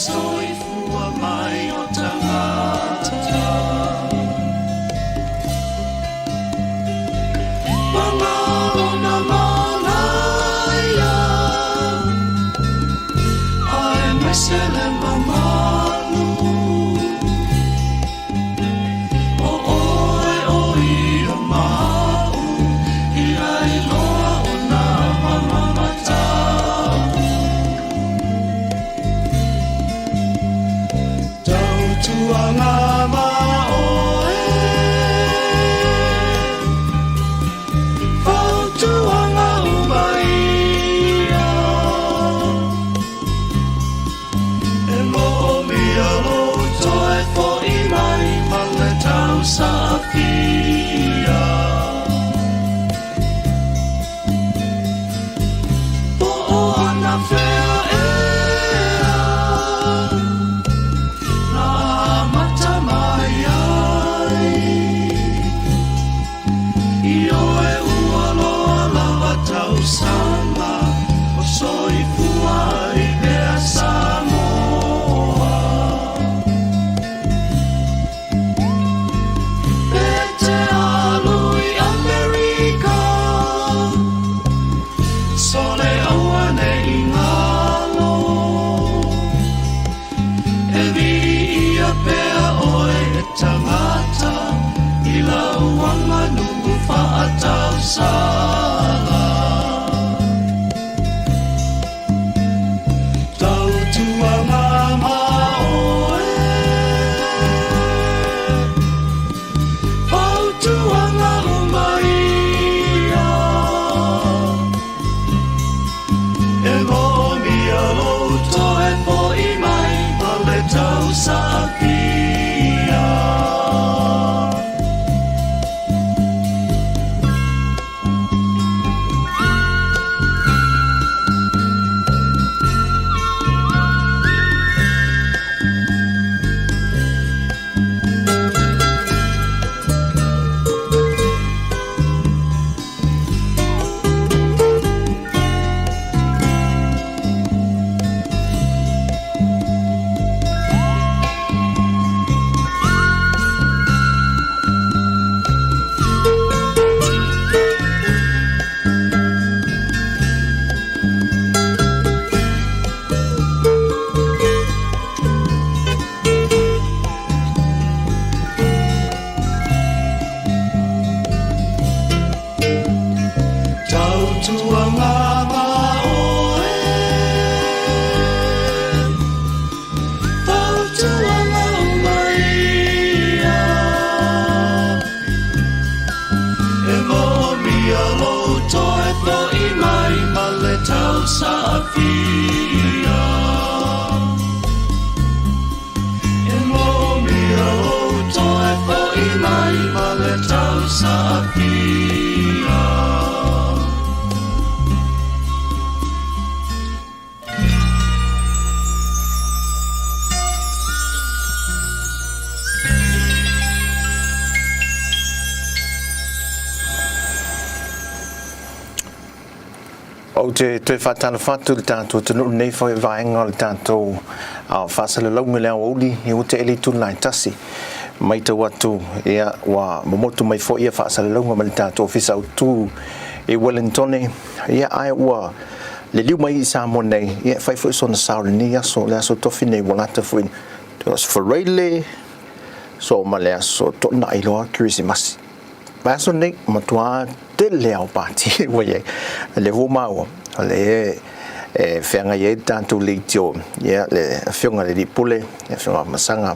soifua mai o tagata. Panga ona manaia, aemaise le mamalu. O oe o ia ma au, ia iloa o nā mamamatau. Tautuaga ma oe, fautuaga uma ia. E moomia lou toe fo'i mai ma le tausaafia. Po o anafea ea na amata mai ai. Ioe ua loa lava tausaga o soifua ai pea Samoa. E te alu i Amerika, sole aua nei galo. E viia pea oe e tagata i lau aganuu faatausala. Tautuaga ma oe, fautuaga uma ia. E moomia lou toe fo'i mai ma le tausaafia. Tautuaga ma oe, fautuaga uma ia. E moomia lou toe fo'i mai ma le tausaafia. E moomia lou toe fo'i mai ma le tausaafia. Ou te toe faatalofa atu i le tatou atunuu lenei foi vaega o le tatou faasalalauga i le aoauli i ua tele itula e tasi. Matau atu ia ua momotu mai foi ia faasalalauga mai le tatou Ofisa Autu i Wellingtone ia ae ua liliu mai i Samoa nei ia e fai foi sona sao i lenei aso, le aso tofi nei ua lata foi le aso Faraile so ma le aso Toonai loa Kerisimasi. Vaiaso nei, matua tele ao pati ua iai. Le ua maua, le e feagai ai le tatou leitio, ia, le afioga i le alii pule, le afioga Masaga,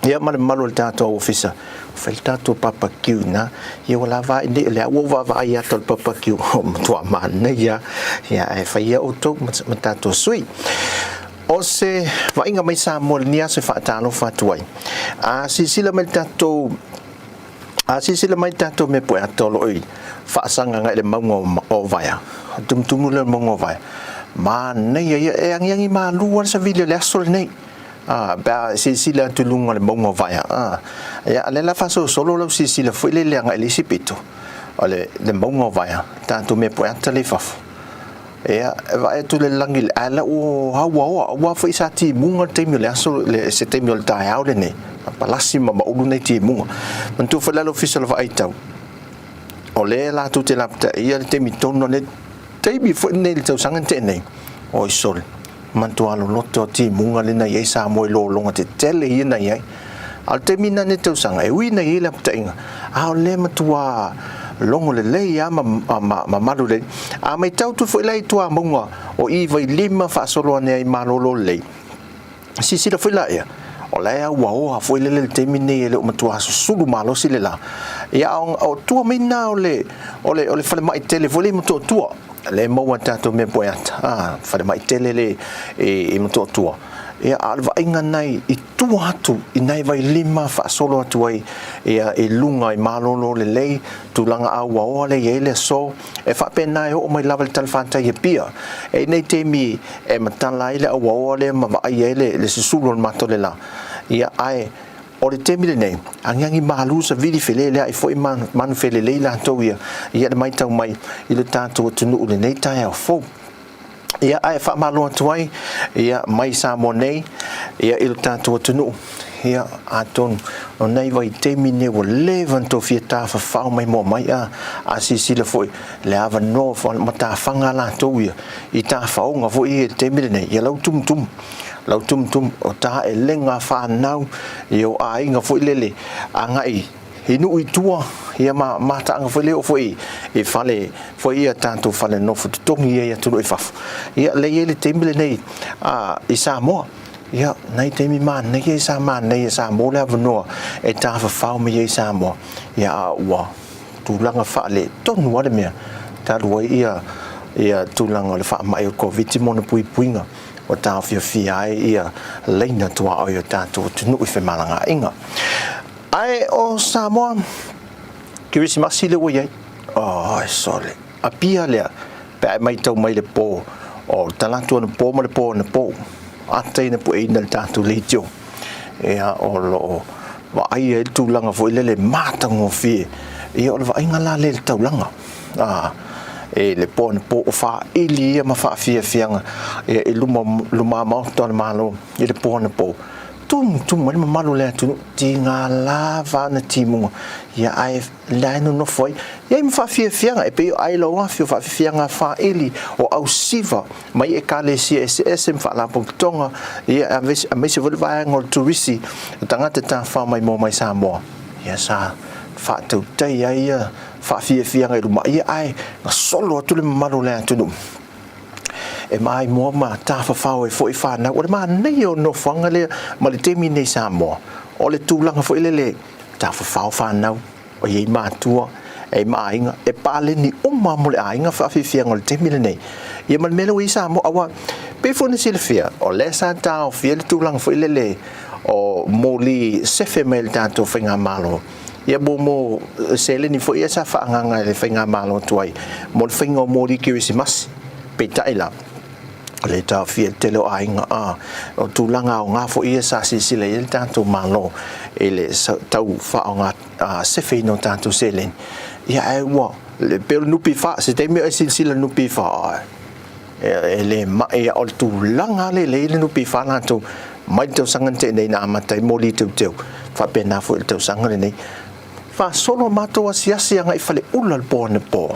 ia ma le mamalu o le tatou ofisa, fai le tatou barbecue na, ia ua lava ai nei, o lea ua ou vaavaai atu i le barbecue, o matua manaia, ia, ae fai ia outou ma tatou sui. O se vaaiga mai Samoa i lenei aso e faatalofa atu ai. A silasila mai le tatou A silasila mai tatou mea poe ata o lo o i faasaga agai i le mauga o Vaea, o le tumutumu lea o le mauga o Vaea, manaia ia, e agiagi malu lava le savili o le aso lenei. A, pe a silasila atu i luga o le mauga o Vaea, a, ia, o lea la faasolosolo lau silasila foi lele agai i le isi pito, o le mauga o Vaea, tatou mea poe ata lea i fafo. Ia, e vaai atu le lagi, ae la ua auaoa, aua foi sa timuga le taimi o le aso, le, se taimi o le taeao lenei, palasi ma maulu nei timuga. Manatua foi la le ofisa o le vaai tau, o lea latou te lapataia le taimi tonu o le taimi foi lenei i le tausaga na tea nei. Oi sole, matua loloto o timuga lea na i ai Samoa i lologa tetele ia na i ai. A o le taimi lena nei tausaga, e ui na i ai lapataiga, a o lea matua logo lelei lava ma, ma, ma malu lelei. A matau atu foi la i tuamauga o i Vailima faasolo ane ai malolo lelei, Silasila foi laia, o la e auaoa foi lele le taimi lenei e le o matua susulu malosi le la. Ia, a o tua mai na o le, o le, o le falemai tele foi le i Motootua, lea e maua e tatou mea poeata, a, falemai tele le i Motootua. Ia, a o le vaaiga na i tua atu i nai vailima faasolo atu ai ia, i luga i malolo lelei, tulaga auaoa lea i ai le aso, E faapena e oo mai lava i le talafatai i Apia. E i nei taimi e matala ai le auaoa lea ma vaai ai le, le susulu o le matou le la. Ia, ae o le taimi lenei, agiagi malu savili feleleai foi ma manu felelei latou ia, ia le maitau mai i le tatou atunuu i lenei taeao fou. Ia, ae faamalo atu ai, ia, mai Samoa nei, ia, i lo tatou atunuu. Ia, atonu, o nei vaitaimi nei ua leva ona tofia tafafao maimoa mai, a, a silasila foi le avanoa matafaga a latou ia, i tafaoga foi ia i le taimi lenei, ia lau tumutumu, lau tumutumu, o taelega fanau, ia o aiga foi lele agai i nuu i tua, ia ma mataaga foi lea oo foi i fale foi ia tatou fale nofo totogi ia i atunuu i fafo. Ia lea e i ai le taimi lenei a, i Samoa. Ia, nai taimi manaia sa manaia sa maua le avanoa e tafafao mai ai Samoa. Ia, a ua tulaga faaletonu lava le mea talu ai ia ia tulaga o le faamai o le Koviti ma ona puipuiga ua taofiofia ai ia laina tuaoi o tatou atunuu i femalagaaiga. Ae o Samoa, Kerisimasi lea ua i ai. Oi sole, Apia lea pe a e maitau mai le po o Talaatu anapo ma le po anapo, ata ina pueina le tatou leitio. Ia, o lo o vaaia ai le tulaga foi lele matagofie. Ia, o le vaaiga la lea i le taulaga. A, e le po anapo o faaili ia ma faafiafiaga ia i luma, luma maota o le Malo i le po anapo. Tumutumu ai le mamalu o le atunuu, tiga lava ana timuga, ia ae la e nonofo ai, i ai ma faafiafiaga, e pei o ailoafi, o faafiafiaga faaili, o ausiva mai ekalesia eseese ma faalapotopotoga, ia, aemaise foi le vaega o le turisi, o tagata tafafao maimoa mai Samoa, ia sa faatautai ai ia faafiafiaga i luma, ia ae gasolo atu le mamalu o le atunuu e maimoa ma tafafao ai foi fanau. O le manaia o le nofoaga lea ma le taimi nei i Samoa, o le tulaga foi lele tafafao fanau, o i ai matua, e i ai ma aiga, e paleni uma mo le aiga faafiafiaga o le taimi lenei. Ia ma le mea lea ua i ai Samoa, aua pei foi ona silafia, o lea sa taofia le tulaga foi lele o moli sefe mai e le tatou faigamalo, ia mo mo seleni foi ia sa faaagaaga e le faigamalo tuai mo le faiga o moli Kerisimasi. Peitai la, o lea e taofia le tele o aiga, a o tulaga aoga foi ia sa silasila i ai le tatou Malo i le tau faaaoga sefeina o tatou seleni. Ia ae ua pei o le NPF, se taimi o e silasila i le NPF, e le mai o le tulaga lea e i ai le NPF latou mai le tausaga na tea nei na amata ai moli teuteu, faapena foi i le tausaga lenei. Faasolo matou asiasi agai i Faleula le po anapo.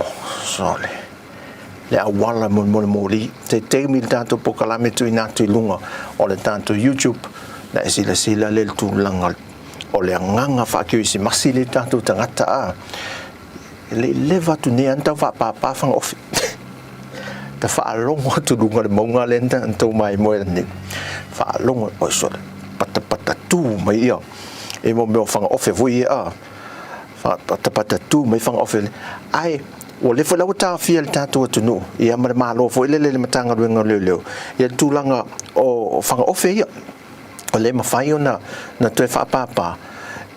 Sole. Le auala mo le moli. Se taimi le tatou polokalame tuuina atu i luga o le tatou YouTube, na e silasila lea i le tulaga o le agaga faakerisimasi lea i tatou tagata a. E le i leva atu nei lava na tau faapapa fagaofi. Ta faalogo atu i luga o le mauga lea na tou maimoe nei. Faalogo, oi sole, patapata tu mai ia i mo mea o fagaofe foi ia a. Patapata tu mai fagaofe ae ua leva foi la ua taofia e le tatou atunuu ia ma le Malo foi lele le Matagaluega o Leoleo ia le tulaga o fagaofe ia o lea e mafai ona na toe faapapa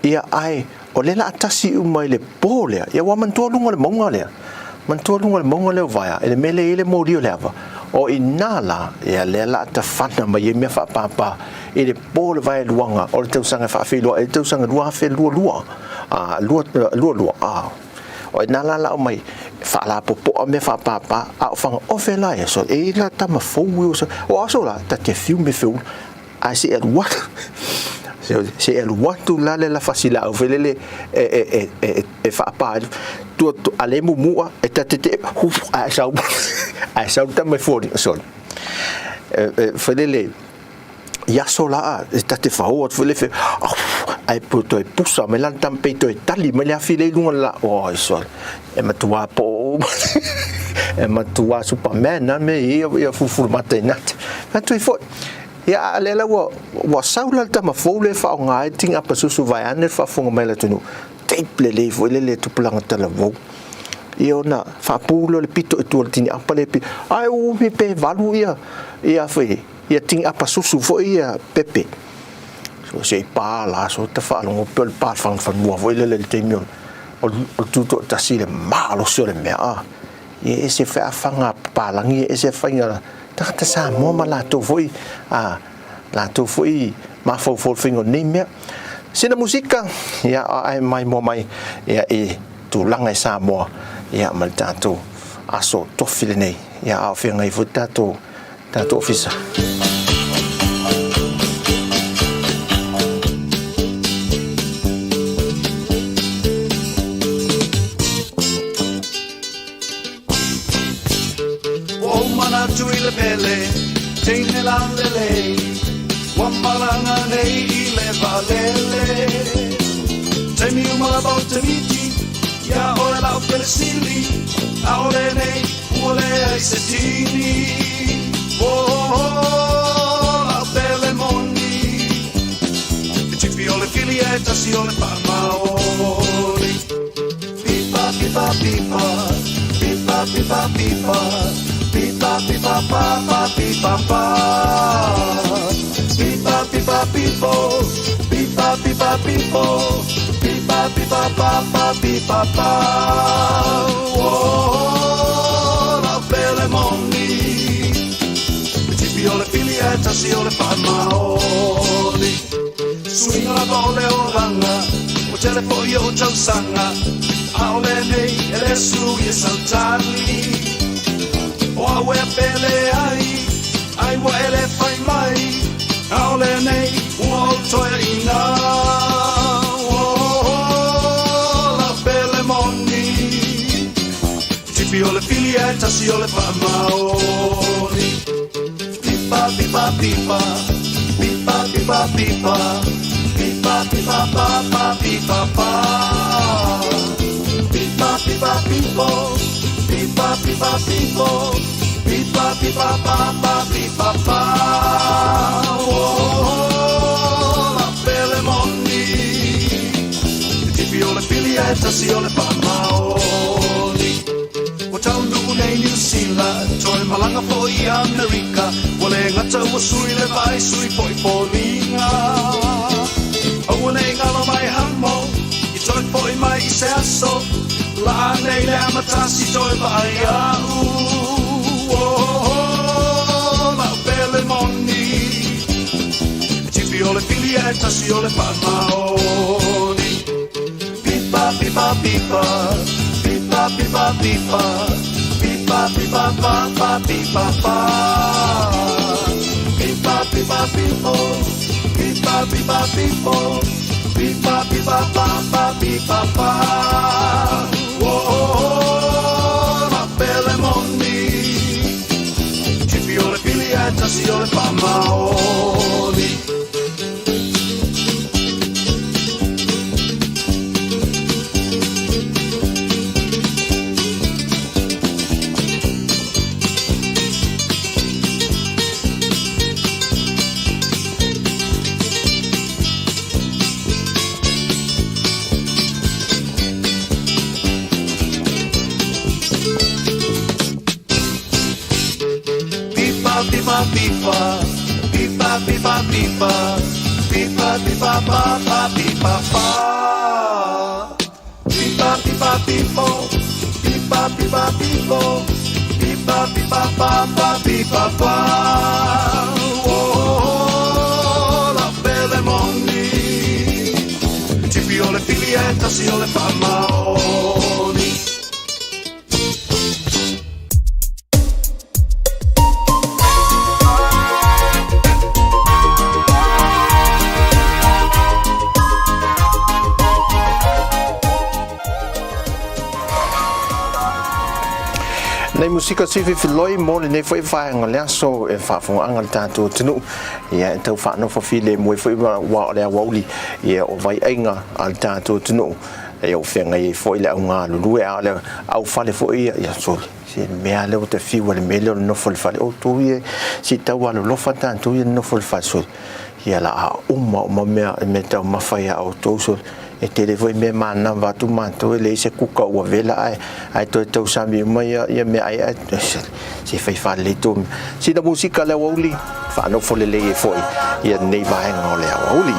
ia ae o lea la tasi uma i le po lea ia ua manatua luga o le mauga lea manatua luga o le mauga lea o Vaea i le mea lea e i ai le moli o le ava o i ina la ia lea la tafana mai ai mea faapapa i le po o le vaeluaga o le tausaga e faafeiloai ai le tausaga 2022 a 22 a o ina la lau mai. faalapopoa mea faapapa, a o fagaofe la ia sole, e i ai la tama fou e o aso la, ta te fiu me feula, ae se i alu atu, se i alu atu la le lafasi laau foi lele e, e, e, e, e faapa ai, tua, a le mumua, e ta te te, hu, ae sau, ae sau le tama e foliga sole. E, e, foi lele, i aso la e ta te fao atu foi le fe ae po toe pusa mai la le tama pei toe tali mai le afi le i luga o le la oi sole e matua po e matua Superman na me ia ia fulufulu mata i nata atu i foi ia a le la ua ua sau la le tama fou le faaaoga ai tini apa susu vaeane le faafofoga mai le atunuu tape lelei foi le le tupulaga talavou ia ona faapu lea o le pito i tua o le tini apa le ae umi pe valu ia ia foi Ia tini apa susu foi ia pepe. So se i pa la so ta faalogo pe o le pa whanwhanua foi lele le taimi o o le tutoatasi le malosi o le mea a. Ia e ese foi a fanga papalagi e ese faiga tagata Samoa ma latou foi a latou foi mafaufau i le faiga o nei mea. Sina musika ia ae mai moa mai ia i tulaga i Samoa ia ma le tatou aso tofi lenei ia a o feagai foi tatou tatou ofisa. Ua ou manatu i le pele, teine lalelei, Ua malaga nei i le vaalele. Taimi uma lava ou te miti, Iā ʻoe la'u pele sili, ʻAʻole nei ua leai se tini. Oh, la'u pele moni, E tipi o le fili ae tasi o le faamaoni. Pipa, pipa, pipa, pipa, pipa, pipa, pipa, pipa, pa, pa, pipa, pa. Pipa, pipa, pipo, pipa, pipa, pipo, pipa, pipa, pa, pa, pipa, pa. Oh, la'u pele moni, E tipi o le fili ae tasi o le faamaoni. Suiga lava o le olaga, ua tele foi o'u tausaga, ʻAʻole nei e le sui e sautali. O au e pele ai, ai ua e le fai mai, ʻAʻole nei ua ou toeaina. Oh, la'u pele moni, Tipi o le fili ae tasi o le faamaoni. Pipa, pipa, pipa, pipa, pipa, pipa, pipa, pipa, pa, pa, pipa, pa. Pipa, pipa, pipo, pipa, pipa, pipo, pipa, pipa, pa, pa, pipa, pa. Oh, la'u pele moni, Tipi o le fili ae tasi o le faamaoni. Ua taunuu nei Niu Sila, toe malaga foi i Amerika, Ua le gata ua sui le vaai, sui foi foliga. Aua nei galo mai hamo, i toe foi mai i se aso, Laa nei le amatasi toe vaai a'u. Oh, la'u pele moni, Tipi o le fili ae tasi o le faamaoni. Pipa, pipa, pipa, pipa, pipa, pipa, pipa, pipa, pa, pa, pipa, pa. Pipa, pipa, pipo, pipa, pipa, pipo, pipa, pipa, pa, pa, pipa, pa. Oh, oh, oh, la'u pele moni, Tipi o le pili ae tasi o le faamaoni. Pipa, pipa, pipa, pipa, pipa, pipa, pipa, pipa, pa, pa, pipa, pa. Pipa, pipa, pipo, pipa, pipa, pipo, pipa, pipa, pa, pa, pipa, pa. Oh, oh, oh, la'u pele moni, Tipi o le fili ae tasi o le faamaoni. Nei musika sui filifiloi mo lenei foi vaega o le aso e faafogaaga le tatou atunuu, ia e tau faanofo filemu ai foi aua o le aoauli ia o vaiaiga a le tatou atunuu ia ua feagai ai foi le au galulue a o le aufale foi ia, ia sole se mea lea ua ta fiu ai i le mea lea o le nofo i le fale outou ia se i tau alolofa tatou ia nofo i le fale sole ia la a uma uma mea mea taumafa ia outou sole E tele foi mea manava atu matou e leai se kuka ua vela ae ae toe tausami uma ia ia meaai ae se fai faalelei tou mea. Sina musika le aoauli faanofo lelei ai foi ia lenei vaega o le aoauli.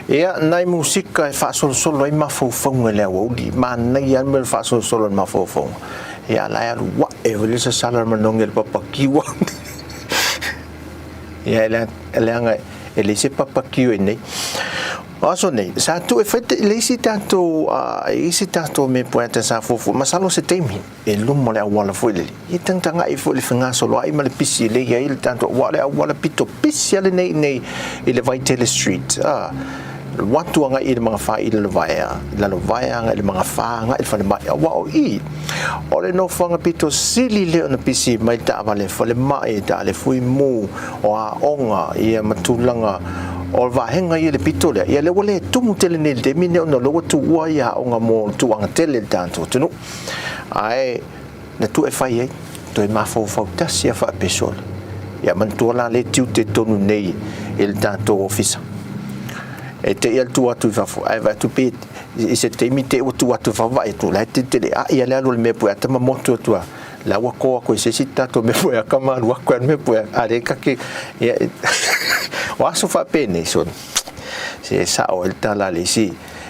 Ia, nai musika e faasolosolo ai mafaufauga i le aoauli. Manaia lava le mea o le faasolosolo o le mafaufauga. Ia, la e alu ae foi le sasala o le manogi a le papakiu. Ia, e leaga e leai se papakiu i inei. O aso nei, sa tuu e fai le isi tatou, isi tatou mea poeata sa fuafua, masalo se taimi e luma o le auala foi lele, ia tagatagai foi i le fegasoloai ma le pisi e lei ai le tatou, aua o le auala pito pisi lava lenei i inei i le Vaitele Street, a, alu atu agai i le magafa i Lalovaea, Lalovaea agai i le magafa agai i le falemai, aua o i, o le nofoaga pito sili lea ona pisi mai le taavale falemai, taavale fuimu, o aoga, ia ma tulaga o vaega ia i le pito lea, ia lea ua le tumu tele nei i le taimi lenei ona o lea ua tuua ia aoga mo tulaga tele i le tatou atunuu. Ae na tuu e fai ai, toe mafaufau tasi lava faapesola. Ia manatua la lea tiute tonu nei i le tatou ofisa. E te i alu atu i fafo, ae vaai atu pe i se taimi te i ua tuu atu i fafo vaai atu, la e teteleai lava le alu a le mea pueata ma motu atu lava. La ua ko aku i se isi tatou mea puea ka malu aku e mea puea a le kake ia o aso faapenei soni se sao ai le tala a le isi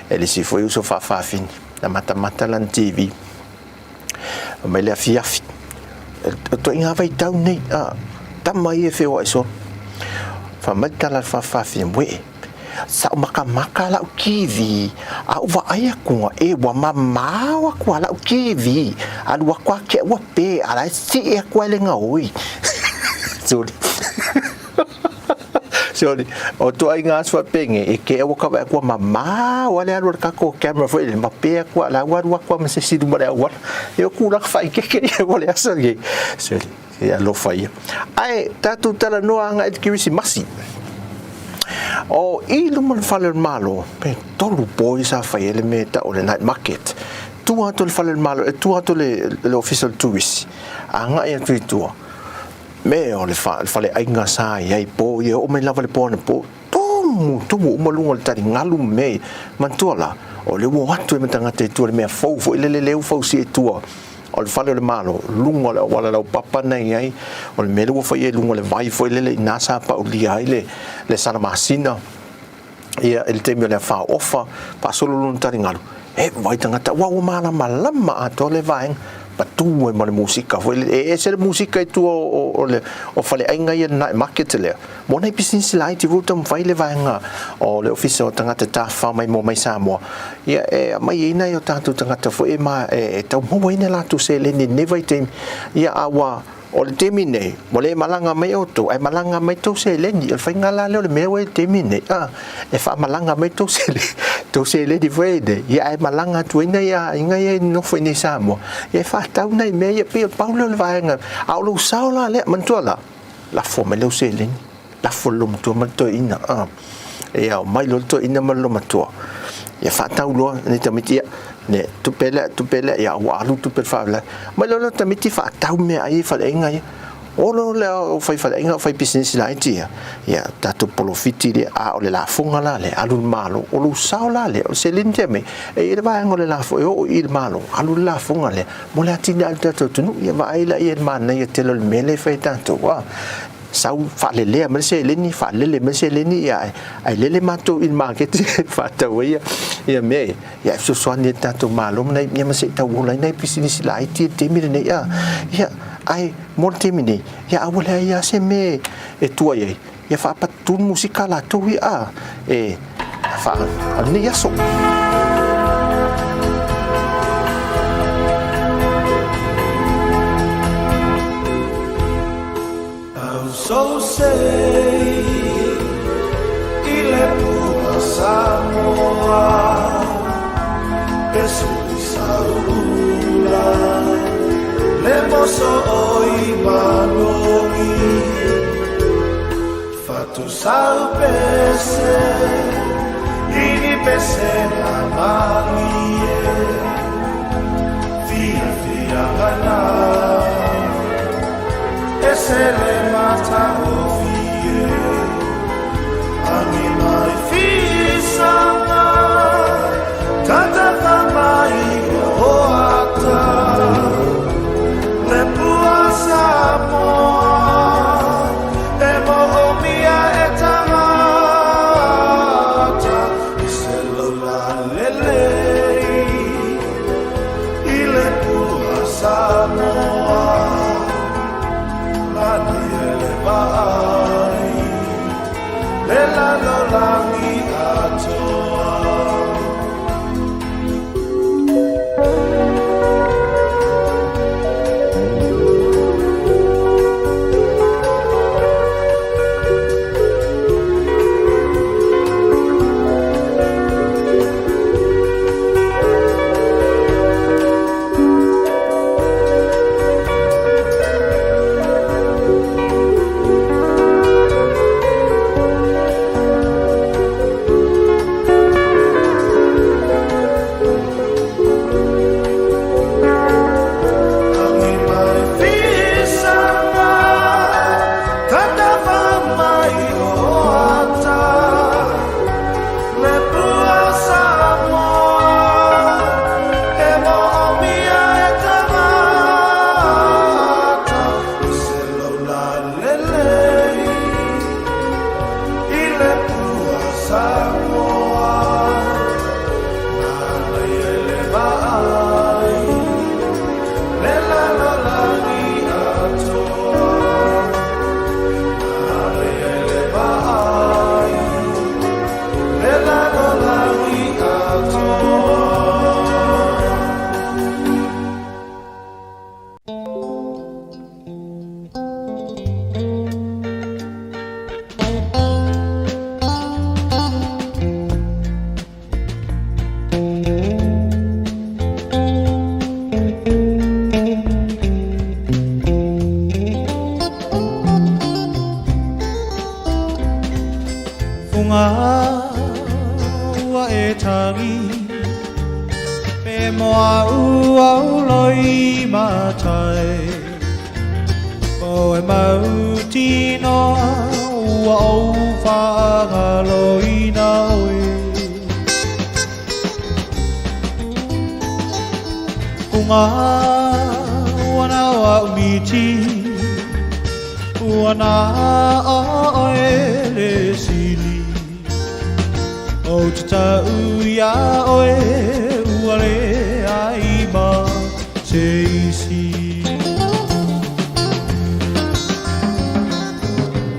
e le isi foi uso faafafine na matamata lana TV mai le afiafi o toaiga vaitau nei a tama ia e feoai solo fai mai le tala a le faafafine uee Sa ou makamaka lau TV, a ou vaai aku e ua mamao aku a lau TV, alu aku a keʻu ua pē, a la e siʻi aku a e le gaoi. Sorry. Sorry. O ituaiga aso faapenge, e keʻu ua ka vaai aku ua mamao a le alu a le kakou camera foi lele, ma pē aku a la ua alu aku a ma se isi i luma o le auala. E o kulaga faaikeke ia mo le aso lenei. Sorry. E alofa ia. Ae tatou talanoa agai i le Kerisimasi. O i luma o le fale o le Malo, pe tolu po ia sa fai ai le mea e tau o le night market. Tua atu o le fale o le Malo, e tua atu le, le ofisa o le turisi, agai atu i tua. Me o le, fa, le faleaiga sa i ai po ia, oo mai lava le po anapo, tumu, tumu uma luga o le taligalu ma mea ia. Manatua la, o lea ua o atu ai ma tagata i tua i le mea fou foi lele lea ua fausia i tua. O le fale o le Malo, luga o le auala laupapa na i ai, o le mea lea ua fai ai luga o le vai foi lele i ina sa paulia ai le, le sala masina, ia, i le taimi o le afa ofa, faasolo lona taligalu, e vai tagata, aua ua malamalama atoa le vaega, patu ai ma le musika foi lele. E ese le musika i tua o, o, o, le, o faleaiga ia le night market lea. Mo nai pisinisi laiti foi ua taumafai le vaega o le Ofisa o Tagata Tafafao Maimoa mai Samoa, ia e aumai ai nai o tatou tagata foi e, ma, e, e tau maua ai ni a latou seleni i lenei vaitaimi. Ia a ua o le taimi nei, ua le malaga mai outou, ae malaga mai tou seleni. O le faiga la lea o le mea ua i le taimi nei, a, e faamalaga mai tou seleni, tou seleni foi nei, ia ae malaga atu ai nai aiga ia e nonofo i nei i Samoa, ia e faatau nai mea ia, pei o le pau lea o le vaega. A o lou sao la lea, manatua la, lafo mai lau seleni, lafo le loomatua ma le toeaina, a. Ia, omai loa le toeaina ma le loomatua, ia faatau loa lenei tamaiti, ia, ne, tupe lea, tupe lea, ia ua alu tupe le faalavelave. Omai loa le tamaiti faatau meaai i faleaiga ia. O loa lea o fai faleaiga o fai pisinisi laiti ia, ia, tatou polofiti lea, a o le lafoga la lea, alu i le Malo. O lou sao la lea, o le seleni tea mai, e i ai le vaega o le lafo e oo i le Malo, alu le lafoga lea, Mo le atinae o le tatou atunuu, ia vaai laia i le manaia tele o le mea lea e fai e tatou, a sau faalelea mai le seleni, faalele mai le seleni, ia ae, ae lele matou i le maketi e faatau ai ia, ia mea ia, ia e fesoasoani ai le tatou Malo ma nai, ia ma se i tau ola ai nai pisinisi laiti i le taimi lenei, a, ia, ae mo le taimi nei, ia a ua leai lava se mea e tua i ai, Ia faapatu le musika latou ia a e faa o lenei aso. So say i le pua Samoa e sui saula le moso oi malogi Fatu sau pese ini pese la malie Fia fia kana ese le mata o fie Angi mai fisanga Tata mai o ata Le pua Samoa E moomia e tagata I se lola lelei I le pua Samoa Lani e le vaa. tai. O e mautinoa ua ou faagaloina oe. Uga ua nao a'u miti, ua na oe le sili. Ou te ta'u iā oe ua leai ma se isi.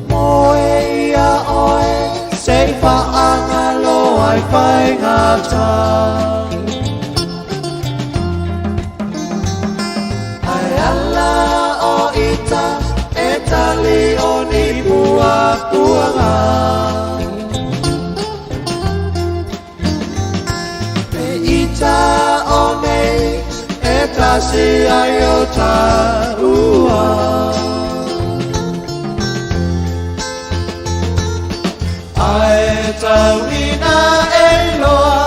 Moe ia oe se i faagalo ai faigata. Ae ala o ita e tali o ni puapuaga. Pe ita o nei e tasi ai o taua. Ae tau ina e iloa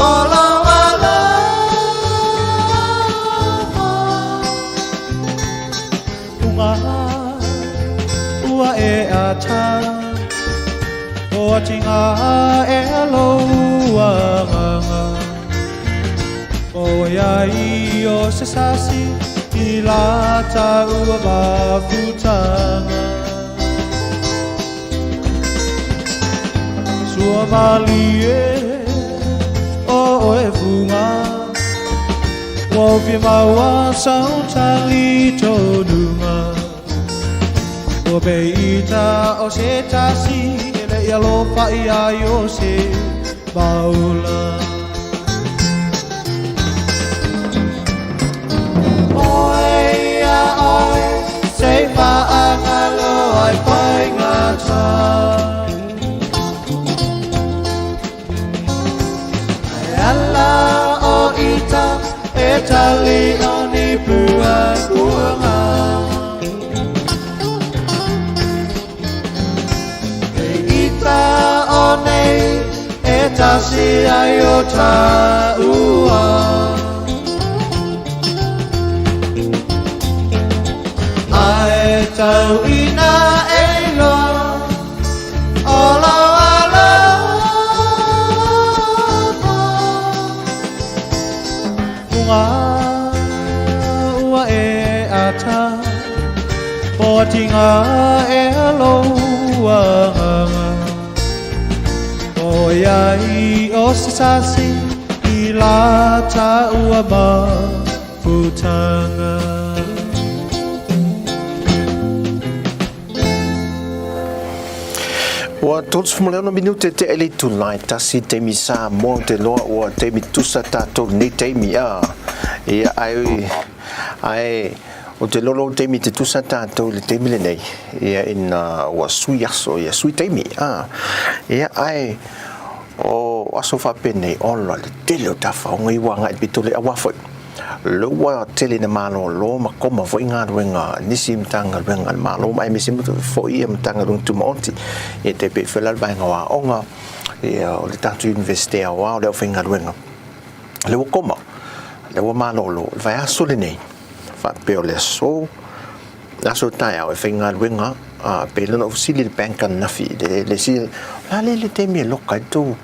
o lou alofa. Uga ua e ata o atiga ea lou agaga. O iai o se sasi i la taua mafutaga. Sua malie o oe fuga, ua ou fia maua sau talitonuga. Ua peita o se tasi e le i alofa ia i o se maula. Moe ia oe se i faagalo ai faigata. Ae ala o ita e tali o ni puapuaga. Kei ita o nei e tasi ai o taua. Ae tau ina e iloa o lou alofa. Uga ua e ata po atiga ea lou agaga. O iai o se sasi i la taua mafutaga. Ua 36 minute te ele itula e tasi taimi Samoa o te loa ua taimi tusa tatou lenei taimi a ia ae ae o te lolo o taimi te tusa tatou le taimi lenei ia ina ua sui aso ia sui taimi a ia ae o aso faapenei ola le tele o tafaoga i ua agai i le pito le aua foi Lea ua tele ina malolo ma koma foi galuega a nisi Matagaluega a le Malo ma aemaise foi ia Matagaluega Tumaoti. Ia e tai pei foi la le vaega o aoga, ia o le tatou Iunivesite Aoao o le aufaigaluega. Lea ua koma, lea ua malolo. O le vaiaso lenei, faapea o le aso, le aso taeao e faigaluega, a pei la ona ou fesili i le bank ananafi i le le isi, o le a le le taimi e loka ai le tou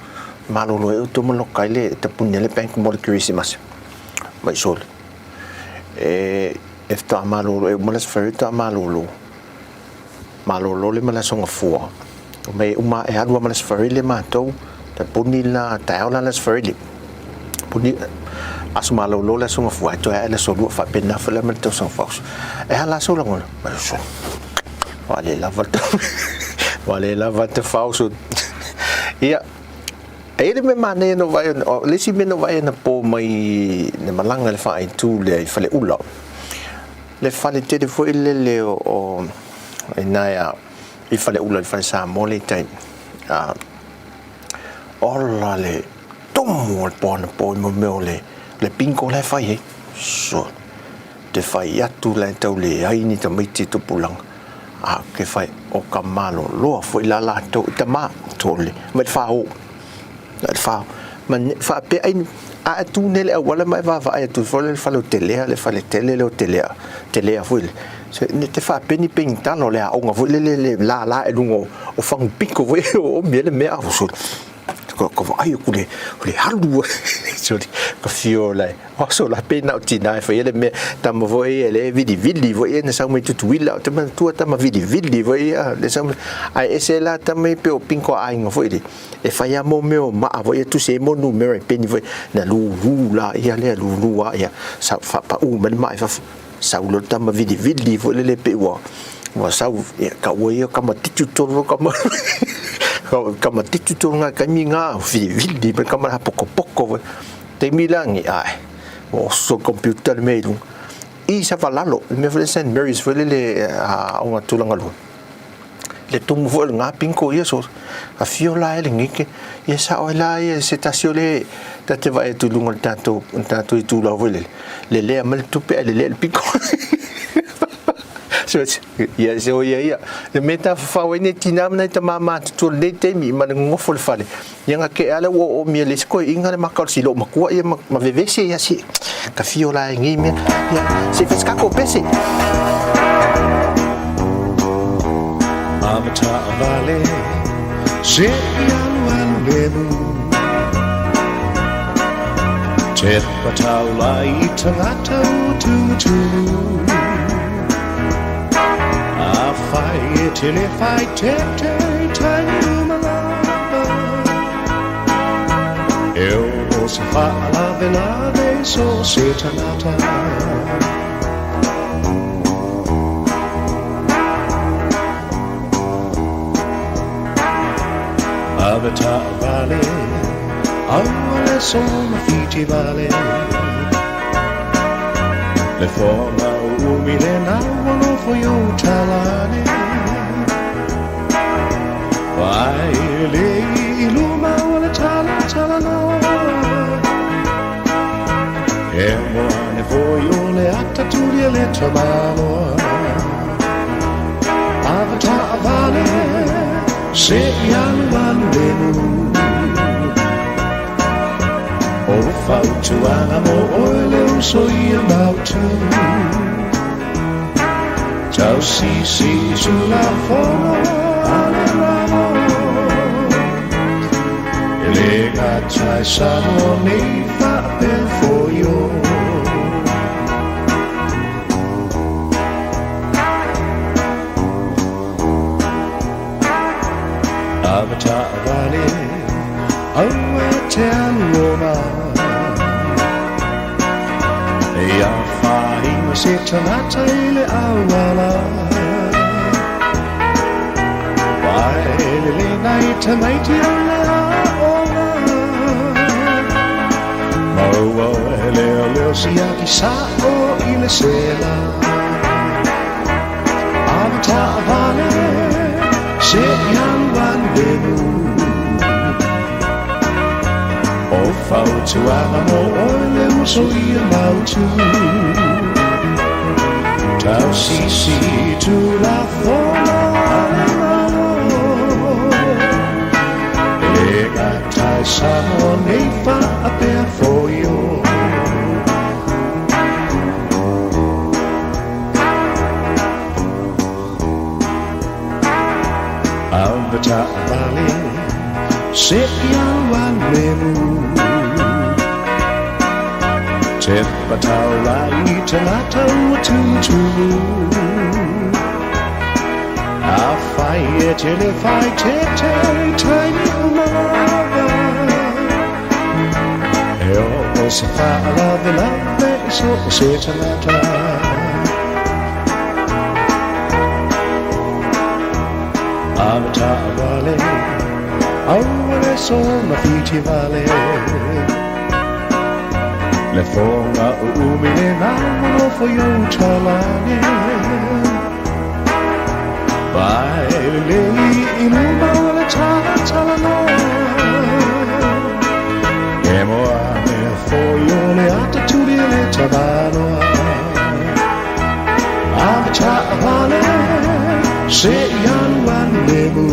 malolo ai outou ma loka ai le tapuni a le bank mo le kerisimasi. Mai sole. E e faatoa malolo e uma le Aso Faraile faatoa malolo. Malolo le ma le Aso Gafua. Mai e uma e alu lava ma le Aso Faraile matou, tapuni la taeao la le Aso Faraile. Puni aso malolo le Aso Gafua ae toe ae le Aso Lua faapena foi la ma le tausaga faaoso. E a la sou lagona? Mai sole. Ua le lava le ua le lava te faaoso. Ia, E i ai le mea manaia na ou vaai, o le isi mea na ou vaai anapo mai le malaga i le faaaitu lea i Faleula, le fale tele foi lele o i ina i Faleula i le fale Samoa lea i tai. Ola le tumu o le po anapo i mea o le bingo la e fai ai. Sure. Te fai atu la e tau leai ni tamaiti i tupulaga, a ke fai o ka maloloa foi la latou i tama, tole, mai le fao, mai le fao, ma faapea ai A e tu nei i le auala ma e vaavaai atu foi lea i le fale o Telea, le fale tele lea o Telea, Telea foi lea. Se ne te faapeni penitala o le aoga foi lele le lala i luga o fagupito foi e oomi ai le mea. Ka ka vaai aku le le alu sori ka fio lai o aso la pe na o tina e fai le mea tama foi e le vilivili foi e na sau mai Tutuila o te manatua tama vilivili foi a le sau mai ai ese la tama i pe o pinko aiga foi le e fai a mo mea o maa foi e tusi e mo numera e peni foi na lulu la ia lea lulu a ia sa faapau mai le maa i fafo sau loa le tama vilivili foi lele pei ua ua sau ia taua ia kamatitu tonu kama kamatitu tonu ngā kaimi ngā vilivili mai kama la pokopoko foi taimi la ngi ae ua oso computer le mea i luga i Savalalo le mea foi lele St Mary's foi lele aoga tulaga lua le tumu foi o lena pinko ia so afio la e le gike ia sao ai la ia se tasi o le ta te vaai atu i luga o le tatou tatou itulau foi lele lelea mai le tupe ae lelea le piko so ia se o ia ia le mea tafafao ai nei tinā ma nai tamā matutua i lenei taimi ma le gogofo i le fale ia na kea le ua oomia le isi koeina le maka o le silo matua ia ma, ma vevese ia si ka fio la e nei mea ia se fai se tatou pese. Avataavale se i alualu lemu Tepa taulai i tagata ua tumutumu Afai e tele fai tete i taimi uma lava E oo se faalavelave i so o se tagata. Avataavale, aua le sola fitivale Le foga o umi le lau o nofo i ou talane Vai le i luma o le tala tala loa E moa ane foi o le ata tuli e le tamaloa Avataavale, se i alualu lemu O fautuaga mo oe le uso ia mautu Tausisi i Tulafono a le Malo E le gata i Samoa nei faapea foio. Avataavale, aua te alu oma E afaina se tagata i le auala Vai lelei nai tamaiti o le aoga Maua e leoleo siaki sa'o i le sela Avataavale, se i alualu lemu O fautuaga mo oe le uso ia mautu Tausisi i Tulafono a le Malo E le gata i Samoa nei faapea foio. Avataavale, se i alualu lemu Tepa taulai i tagata ua tumutumu Afai e tele fai tete i taimi uma lava E oo se faalavelave i so o se tagata. Avataavale, aua le sola fitivale Le foga o umi le lau o nofo i ou talane Vai lelei i luma o le talatalanoa E moa mea foi o le ata tuli e le tamaloa Avataavale, se i alualu lemu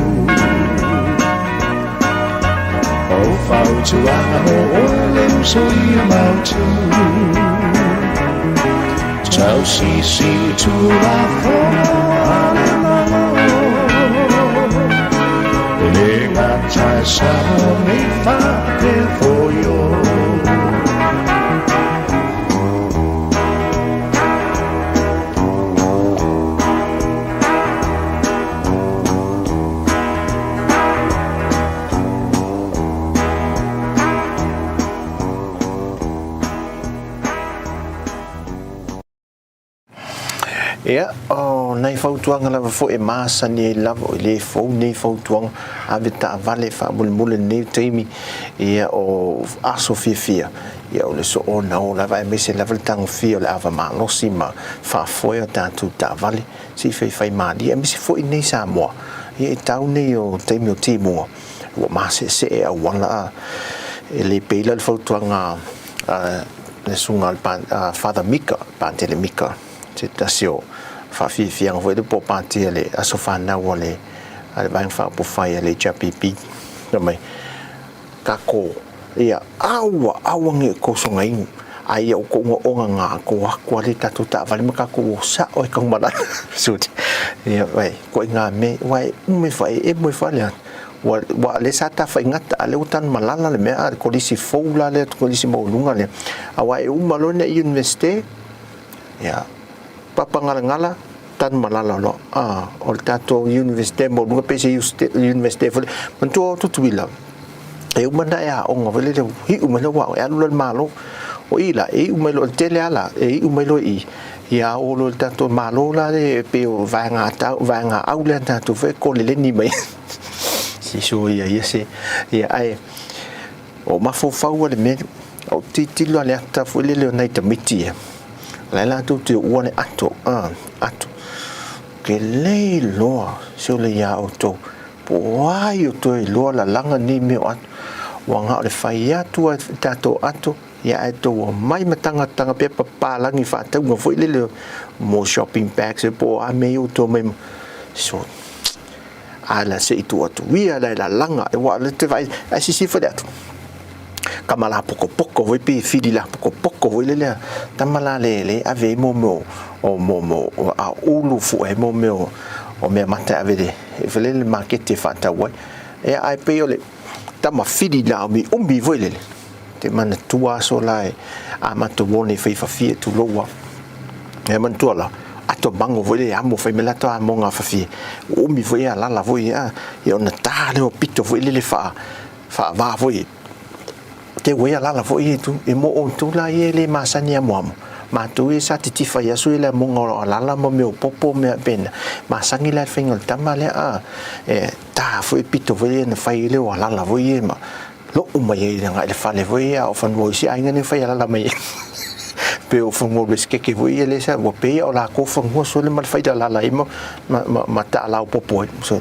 O Fautuaga mo oe le uso ia mautu. Tausisi i Tulafono a le Malo. E le gata i Samoa nei faapea foi o. Ia, o nai fautuaga lava foi e masani ai lava, e le fou nei fautuaga, ave taavale faamolemole lenei taimi, ia o aso fiafia, ia o le soona o lava aemaise lava le tagofia o le ava malosi ma faafoe o tatou taavale, se i faifai malie, aemaise foi nei Samoa, ia e tau nei o taimi o timuga, ua maseesee auala a, e le pei la le fautuaga a le susuga a Father Mika, Patele Mika, se tasi o faafiafiaga foi lea po o pati a le aso fanau a le Vaega Faaupufai a le HRPP, fai mai, Kako, ia, aua, aua ne i outou sogainu, a ia outou ogaoga ga ko aku a le tatou taavale ma tatou o sao ai Tanumalala. Ia, vai, ituaiga mea, aua e uma ifo e emo ifo lava le atu. Ua, ua, lea sa tafaigata, a o lea ua Tanumalala le mea, a o le kolisi fou la lea, kolisi maualuga lea. Aua e uma loa ina Iunivesite, ia, Papagalagala, Tanumalala loa. A, o le tatou Iunivesite maualuga pe se Iunivesite foi lea. Manatua o Tutuila, e uma ona e aoga foi lele, iu mai loa ua aoga, e alu loa i le Malo. O i la, e iu mai loa, o le tele lava la, e iu mai loa i i, ia o loa i le tatou Malo la lea e pei o vaega tau, vaega au lea a tatou foi e koleleni mai. Se soia ia se, ia ae o mafaufau lava le mea, o tilotilo lava i le ata foi lele o nai tamaiti ia, o la e latou te uua le ato, ato. Tele loa se ole iā outou, po o ai o toe iloa lalaga nei mea o ato. Ua na o le fai atu lava i tatou ato, ia ae tou omai ma tagataga pepa papalagi faatauga foi lele mo shopping bags po o a mea ia ua outou omai ma. So, a la se i tuu atu ia la e lalaga, aua o lea te vaai, ae silasila foi le atu, tama la pokopoko foi pe fili la pokopoko foi lele, tama la le le ave ai mo mea o mo mo a ulu fua ai mo mea o mea mata e ave le foi lele maketi e faatau ai. Ia ae pei o le tama fili la umiumi foi lele, te manatua aso la e amata ua nei faifafie tulou lava. E manatua la, ato mago foi lele amo fai mai le ato amoga fafie, ua umi foi e alala foi ia, ia ona ta lea o pito foi lele faa faava foi te ua ia alala foi ia itu, e mo outou la ia e le masani amoamo, matou ia sa titifa i aso ia le amoga o alala ma mea o popo ma mea faapena, masani la le faiga o le tama lea a, e ta foi pito foi lea na fai ai le o alala foi ia ma Lo'u mai ai agai le fale foi ia a o fanua o isi aiga nei fai alala mai ai. Pe o fanua o Resikeke foi ia lea sa ua pei o lakou fanua sole ma le fai alala ai ma ma ma taalaopopo ai. So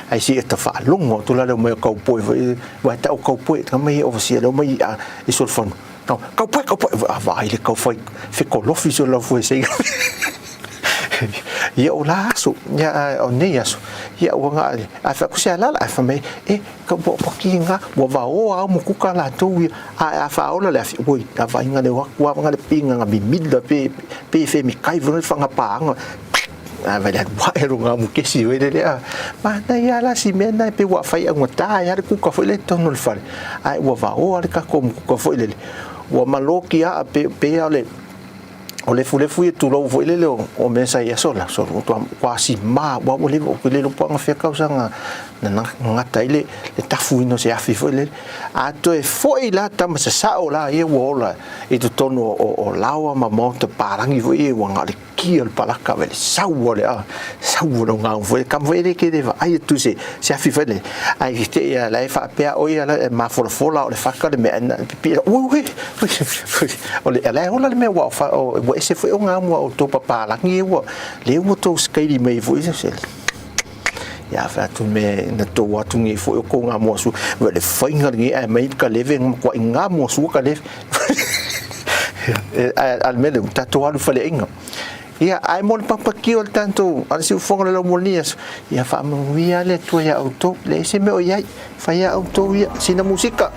ai si e ta faalogo atu la le omai o kaupoi foi ua e ta'u kaupoi e mai e overseer le omai a i sole fanu. Kaupoi kaupoi a vaai le kau fai fekolofi sole lau fuesei. Ia o la aso, ia o nei aso, ia ua ga a fai atu se alala ae fai mai e Ka ua paki nga, ua vaoa au mokuka latou ia, a a faaola le afi, oi, a vainga le oaku a vanga le pinga nga mimila pe pe fe mi kai vanga whanga paanga. A vai le wa e ronga mu kesi we le a. Ma na ia la si mea na pe ua whai au ta ia le kuka foi le tono le fale. Ai ua vaoa le kako mu kuka foi le. Ua maloki a pe pe a le o lefulefu ia tulou foi lele o mea sa i aso la so ua ua si ma ua ua leva o le lopoaga fia tausaga na gata ai le tafuina o se afi foi lele a toe foi la tama sasao la ia ua ola i totonu o laoa ma maota palagi foi ia ua na o le kia o le palaka ma le sau o le a sau o le gau foi kama foi le ke le vaai atu se se afi foi le ai te ia la e faapea o ia la e mafolafola o le faka le mea na pipi ui ui o le la e ola le mea ua ua ese foi o ngā mua o tō papalagi e ua le ua tō skairi mai foi se ia fa atu me na tō atu ngi foi o ko ngā mua su wa le whainga ngi ai mai ka leve ngā kua i ngā mua su ka leve a le mele tatou alu faleaiga. Ia, ae mo le papakio o le tatou, a le siufofoga o le laumua i lenei aso, ia faamanuia le Atua iā outou. Leai se mea o i ai, fai a outou ia, sina musika.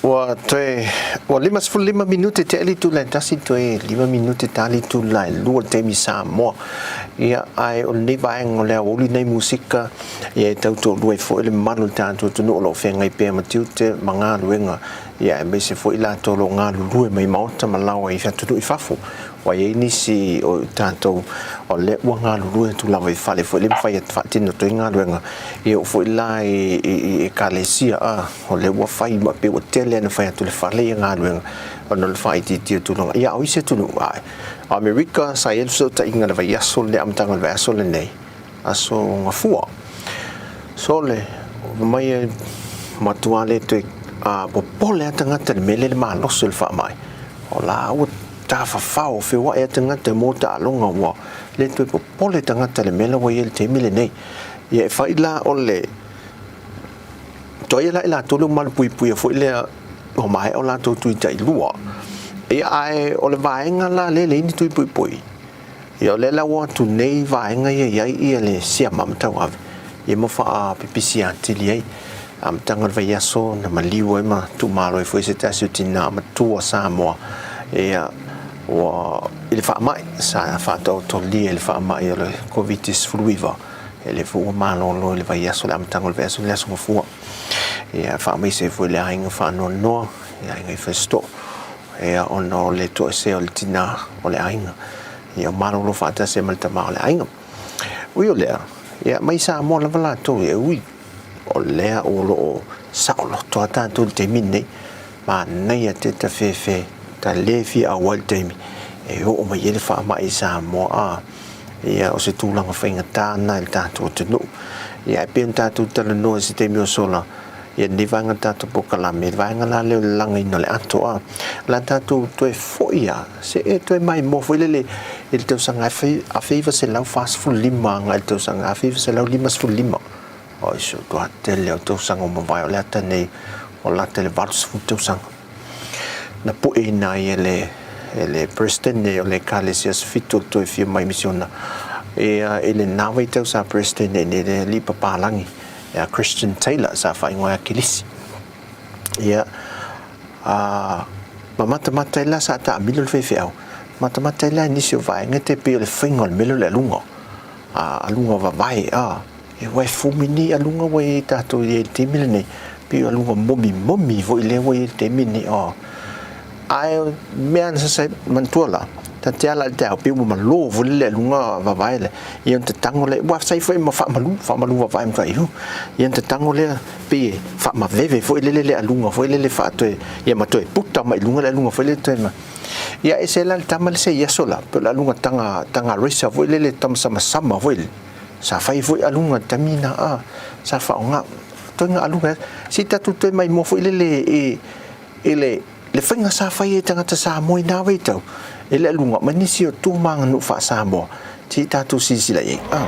Ua toe, ua 55 minute te ali tula e tasi toe 5 minute tali tula e lua le taimi Samoa. Ia, ae o lenei vaega o le aoauli nei musika, ia e tau toalua ai foi le mamalu o le tatou atunuu o lo o feagai pea ma tiute ma galuega, ia aemaise foi latou o lo o galulue mai maota ma laoa i atunuu i fafo. Ua i ai nisi o tatou o lea ua galulue atu lava i fale foi le mafai atu faatino atu ai galuega, e oo foi la i ekalesia, a o lea ua fai ma pei ua tele ona fai atu i le fale ia galuega ona o le faaitiitia o tulaga. Ia, a o isi atunuu, a o Amerika sa i ai le fesootaiga i le vaiaso le amataga o le vaiaso lenei, aso Gafua. Sole, mai e matua le toe popole lava tagata i le mea lea i le malosi o le faamai. O la ua tafafao feoai lava tagata mo taaloga ua le toe popole tagata i le mea la ua i ai i le taimi lenei. Ia e fai la o le toia la i latou le malupuipuia foi lea ua maea o latou tui tailua. Ia ae o le vaega la lea e leai ni tui puipui. Ia o lea la ua o atu nei vaega ia i ai ia le siamama tauave ia ma faapipisi atili ai. Amataga o le vaiaso na maliu ai ma tuumalo ai foi se tasi o tinā matua Samoa ia ua i le faamai sa faataotolia i le faamai o le Koviti-19 e le foi ua malolo i le vaiaso le amataga o le vaiaso le aso Gafua. Ia faamaise ai foi le aiga faanoanoa, le aiga i Fasitoo Ia, ona o le toesea o le tinā o le aiga, ia malolo faatasi ai ma le tama o le aiga. Ui o lea, ia, mai Samoa lava latou, e ui o lea o lo o saoloto lava tatou i le taimi lenei, manaia te tafefe ta le fia auai i le taimi e oo mai ai le faamai i Samoa, a, ia, o se tulaga faigata lena i le tatou atunuu. Ia, ae pei ona tatou talanoa i se taimi o sola, Ia lenei vaega o le tatou polokalame, le vaega la lea o le lagaina o le ato, a. O le a tatou toe foi lava, se e toe maimoa foi lele i le tausaga 1945 agai i le tausaga 1955. Oi, se matua tele o tausaga ua mavae, o le ata nei ua lata i le 80 tausaga. Na pueina ai e le, e le Peresetene o le Ekalesia Sefito le toe fia mai misiona. Ia, i lena vaitau sa Peresetene i le alii papalagi ia Christian Taylor sa faaigoa ia Kilisi. Ia, a, ma matamata ai la sa taamilo le faifeau, matamata ai la i nisi o vaega te pei o le faiga o le mea lea o le aluga, a, aluga vavae, a, e ua e fumi nei aluga ua i ai tatou i ai i le taimi lenei, pei o aluga momimomi foi lea ua i ai i le taimi lenei, a. Ae o mea na sasa manatua la, ta te ala i le taeao pei ua malo foi lele aluga vavae lea, ia ona tago lea, ua sai foi ma faamalu, faamalu vavae ma fai, ia ona tago lea, pei e faamaveve foi lele le aluga foi lele faatoe ia ma toe puta mai luga le aluga foi lele toe ma ia ese la le tama le se i aso la pe o le aluga taga taga racer foi lele tamasamasama foi lele sa fai foi aluga taimi na a sa faaaoga toega aluga se i tatou toe maimoa foi lele i i le le faiga sa fai e tagata Samoa i na vaitau e le aluga ma nisi o tu ma aganuu faa-Samoa se i tatou silasila i ai. A.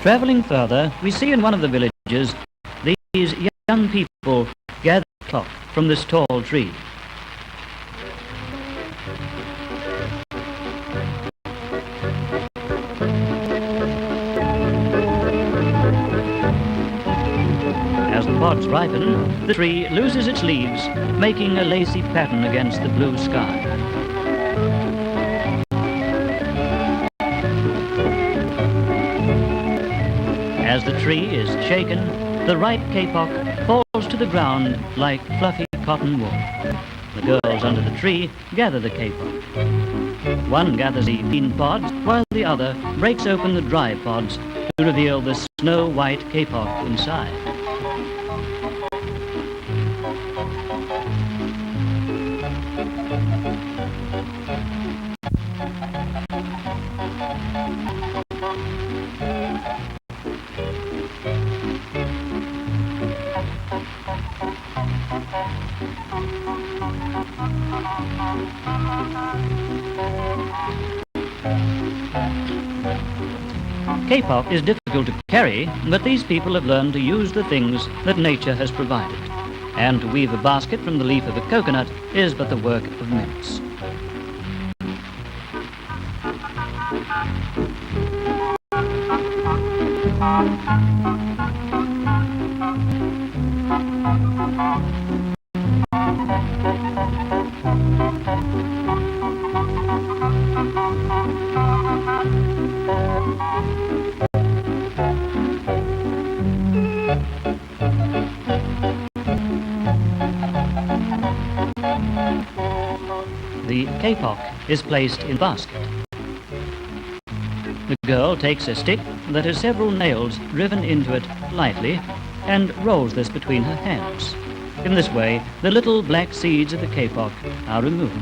Travelling further, we see in one of the villages these young people gather clock from this tall tree. As the pods ripen, the tree loses its leaves, making a lacy pattern against the blue sky. As the tree is shaken, the ripe kapok falls to the ground like fluffy cotton wool. The girls under the tree gather the kapok. One gathers the green pods, while the other breaks open the dry pods to reveal the snow-white kapok inside. Kapok is difficult to carry, but these people have learned to use the things that nature has provided. And to weave a basket from the leaf of a coconut is but the work of minutes. The kapok is placed in basket. The girl takes a stick that has several nails driven into it lightly and rolls this between her hands. In this way, the little black seeds of the kapok are removed.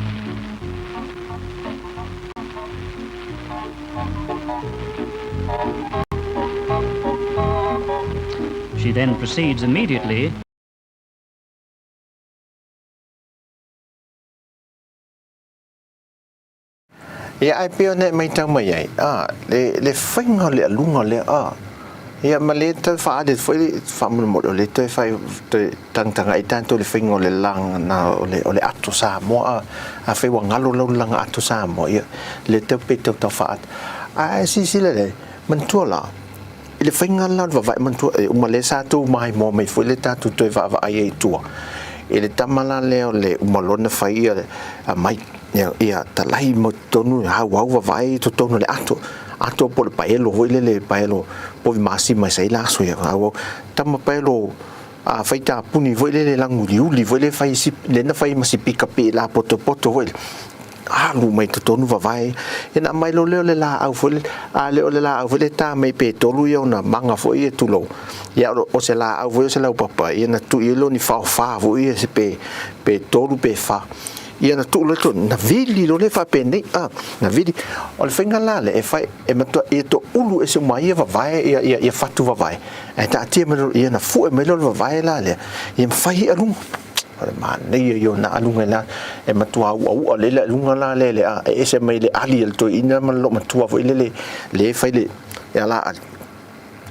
She then proceeds immediately Ia, ae pei ona e matau mai ai, a, le, le faiga o le aluga lea, a, ia, ma le toe faaali atu foi le faamolemole, o le toe fai, toe tagatagai tatou i le faiga o le laga o le, o le ato Samoa, a, afai ua galo lau lalaga ato Samoa, ia, le tau pe tau tau faaata. Ae silasila i ai, manatua la, i le faiga la o le vavae manatua, e uma lea sa tou maimoa mai foi le tatou toe vaavaai ai i tua, i le tama la lea o le uma loa na fai ia mai ia, ia talai mo totonu hauhau vavae i totonu o le ato, ato po o le paelo foi lele paelo povi masima i saila aso ia hauhau tama paelo a fai tapuni foi lele laguliuli foi lele fai le na fai ma sipika pe lapotopoto foi lele alu mai totonu vavae ia na aumai loa lea o le laau foi lele a le o le laau foi lele ta mai pe tolu ia ona maga foi ia tulou ia o se laau foi o se laupapa ia na tui ai loa ni faofa foi ia se pe pe tolu pe fa ia na tuu loa tonu na vili loa lea faapenei a na vili o le faiga la lea e fai e matua ia toulu ese uma ai ia vavae ia ia ia fatu vavae ae taatia mai loa ia na fue mai loa le vavae la lea ia ma fai i'a luga o le manaia ia o na aluga la e matua uaua lele aluga la lele a e ese mai le ali a le toeaina ma le loomatua foi lele le fai le ia la ali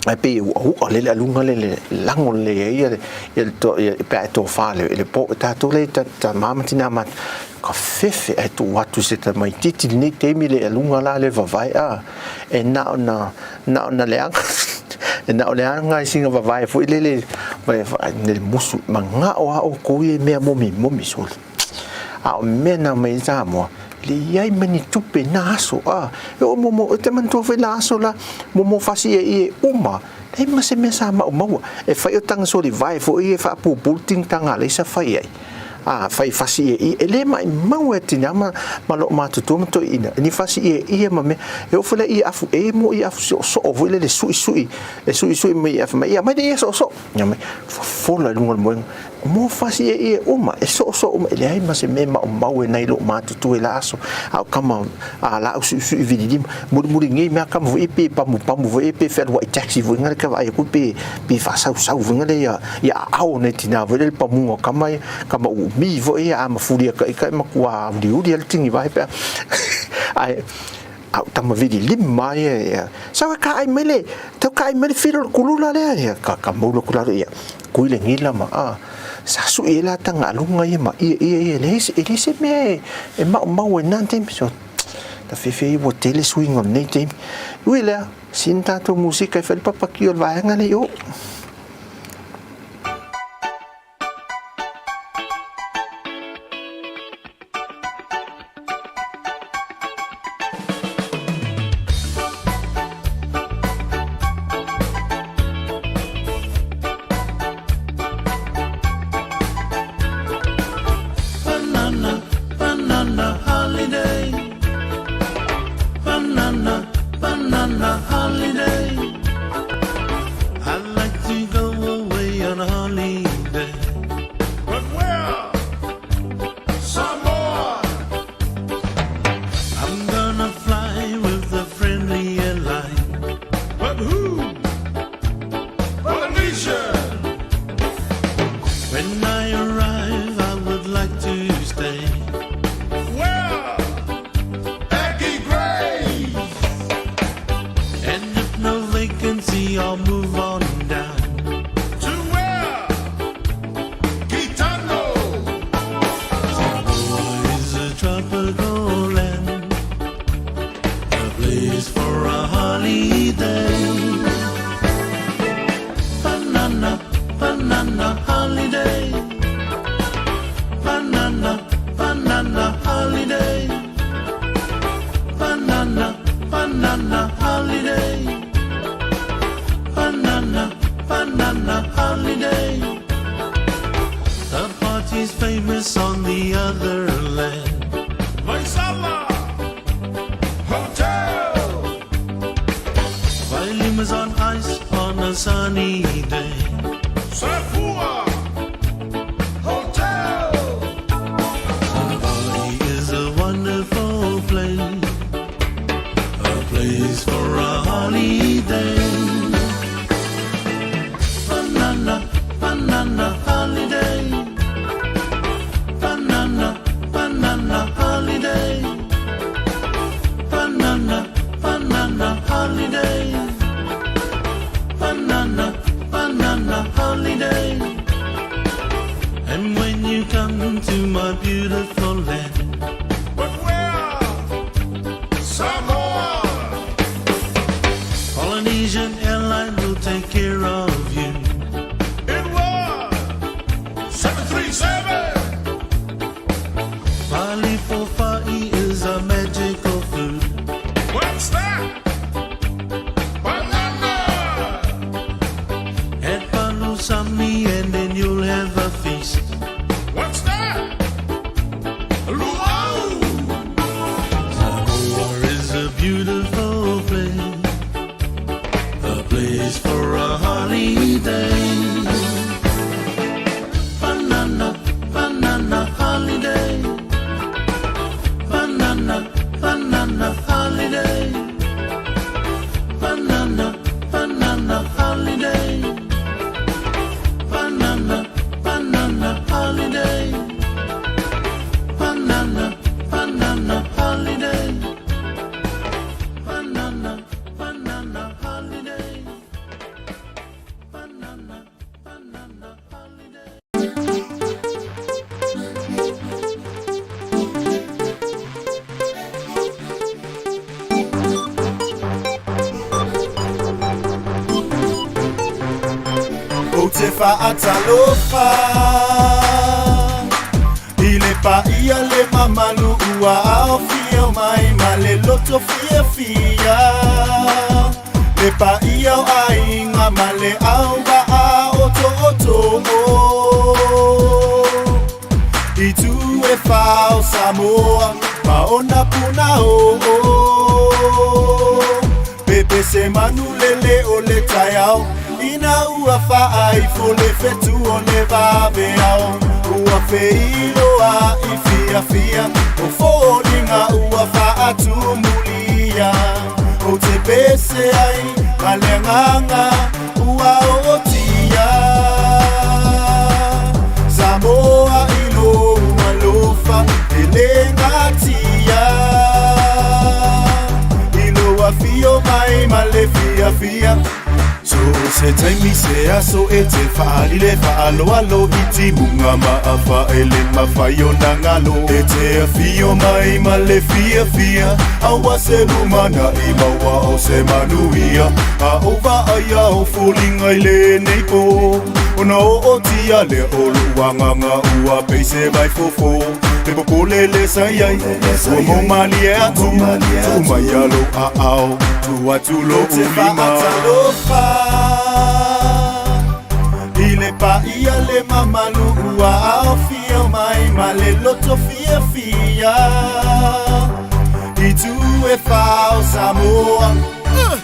ae pei e uaua lele aluga lele lago lelei ai ia le to ia pe a e tofa le le po tatou le ta tama ma tina ma ka fefe ae tuu atu i se tamaititi lenei taimi le aluga la le vavae a e na ona na ona leaga e na o leaga i sina vavae foi lele le musu manao a oukou ia i mea momimomi sole a o mea na mai Samoa le iai ma ni tupe na aso a e o momo e te manatua foi la aso la momo fasi e ie uma leai ma se mea sa maumau e fai o taga soli vae foi e faapupulu tigitaga a leisa fai ai. A fai fasi ieie, e le maʻimau e tinā ma, ma loomatutua ma toeaiina, ni fasi ieie ma mea, e oo foi la i ie afu emo, ie afu soosoo foi lele suisui, e suisui mai ie afu mai, ia aumai le ie soosoo, ia aumai, fofola i luga o le moega, mo fasi ieie uma, e soosoo uma, e leai ma se mea e maumau e nai loomatutua i la aso, a o kama a laau suisui vililima, mulimuli nei mea kama foi pe pamupamu foi pe fealuai taxi foi ngale ka vaai aku pe pe faasausau foi ngale ia ia aao nei tinā foi le pamuga o kama ia kama uumi foi ia a mafuli aka i makuā uliuli a le tigi vae pe ae a o tama vililima ia ia sau e kaai mai le tau kaai mai le filo o le kulula lea ia ka ka maulu aku lalo ia kui le gila ma a sa sui ai la tagaaluga ia ma ia ia ia leai se e leai se mea e e maumau ai na taimi so ta fiafia ai ua tele suiga o lenei taimi ui lea sina tatou musika e fai le papaki o le vaega lea i o. Banana, banana holiday. Banana, banana holiday. I like to go away on a holiday. But where? Samoa. I'm gonna fly with the friendly airline. But who? Polynesian. When I arrive, I would like to stay. Where? Aggie Gray. And if no vacancy, I'll move on down. To where? Gitano. Samoa is a tropical land, a place for a holiday. Banana, banana holiday. Banana, banana holiday. Banana, banana holiday. Banana, banana holiday. The party's famous on the other land. Vaisala Hotel. Volume is on ice on a sunny day. Safua Hotel. Bali is a wonderful place, a place for a holiday. Banana, banana holiday. Banana, banana holiday. Banana, banana holiday. Banana, banana holiday. And when you come to my beautiful land, but where? Samoa! Polynesian Airline will take care of you. In what? 737! Bali Fofa'i is a magical food. What's that? Banana! Add palusami and then you'll have a feast. What's that? Luau! Samoa is a beautiful place, a place for a holiday. Banana, banana holiday. Banana, banana holiday. Banana, banana holiday. Banana, banana holiday. Banana, banana holiday. Banana, banana holiday. Banana, banana holiday. Ou te faatalofa i le paia le mamalu ua aofia mai ma le loto fiafia le paia o aiga ma le auvaa otootoo. I tu e whao Samoa ma ona puna o Pepe se manu lele o le taiao Ina ua faaifo le fetu o le vaveao Ua feiloa i fiafia O foliga ua faatumulia O te pese ai ma le agaga ua ootia Samoa i lou alofa e le gatia I lou afio mai ma le fiafia So se taimi se aso e te whaali le whaaloalo i timuga ma a whaele mawhai o nā galo E te afio mai ma le fiafia Aua se lumana i maua o se manuia A o vaaia o foliga i lenei po Ona ootia lea o lou agaga ua pei se vaifofo Le popole le sa i ai Ua maumalie atu Tuu maia lou aao Tuu atu lou lima Talofa I le paia le mamalu ua aofia mai ma le loto fiafia I tu e whao Samoa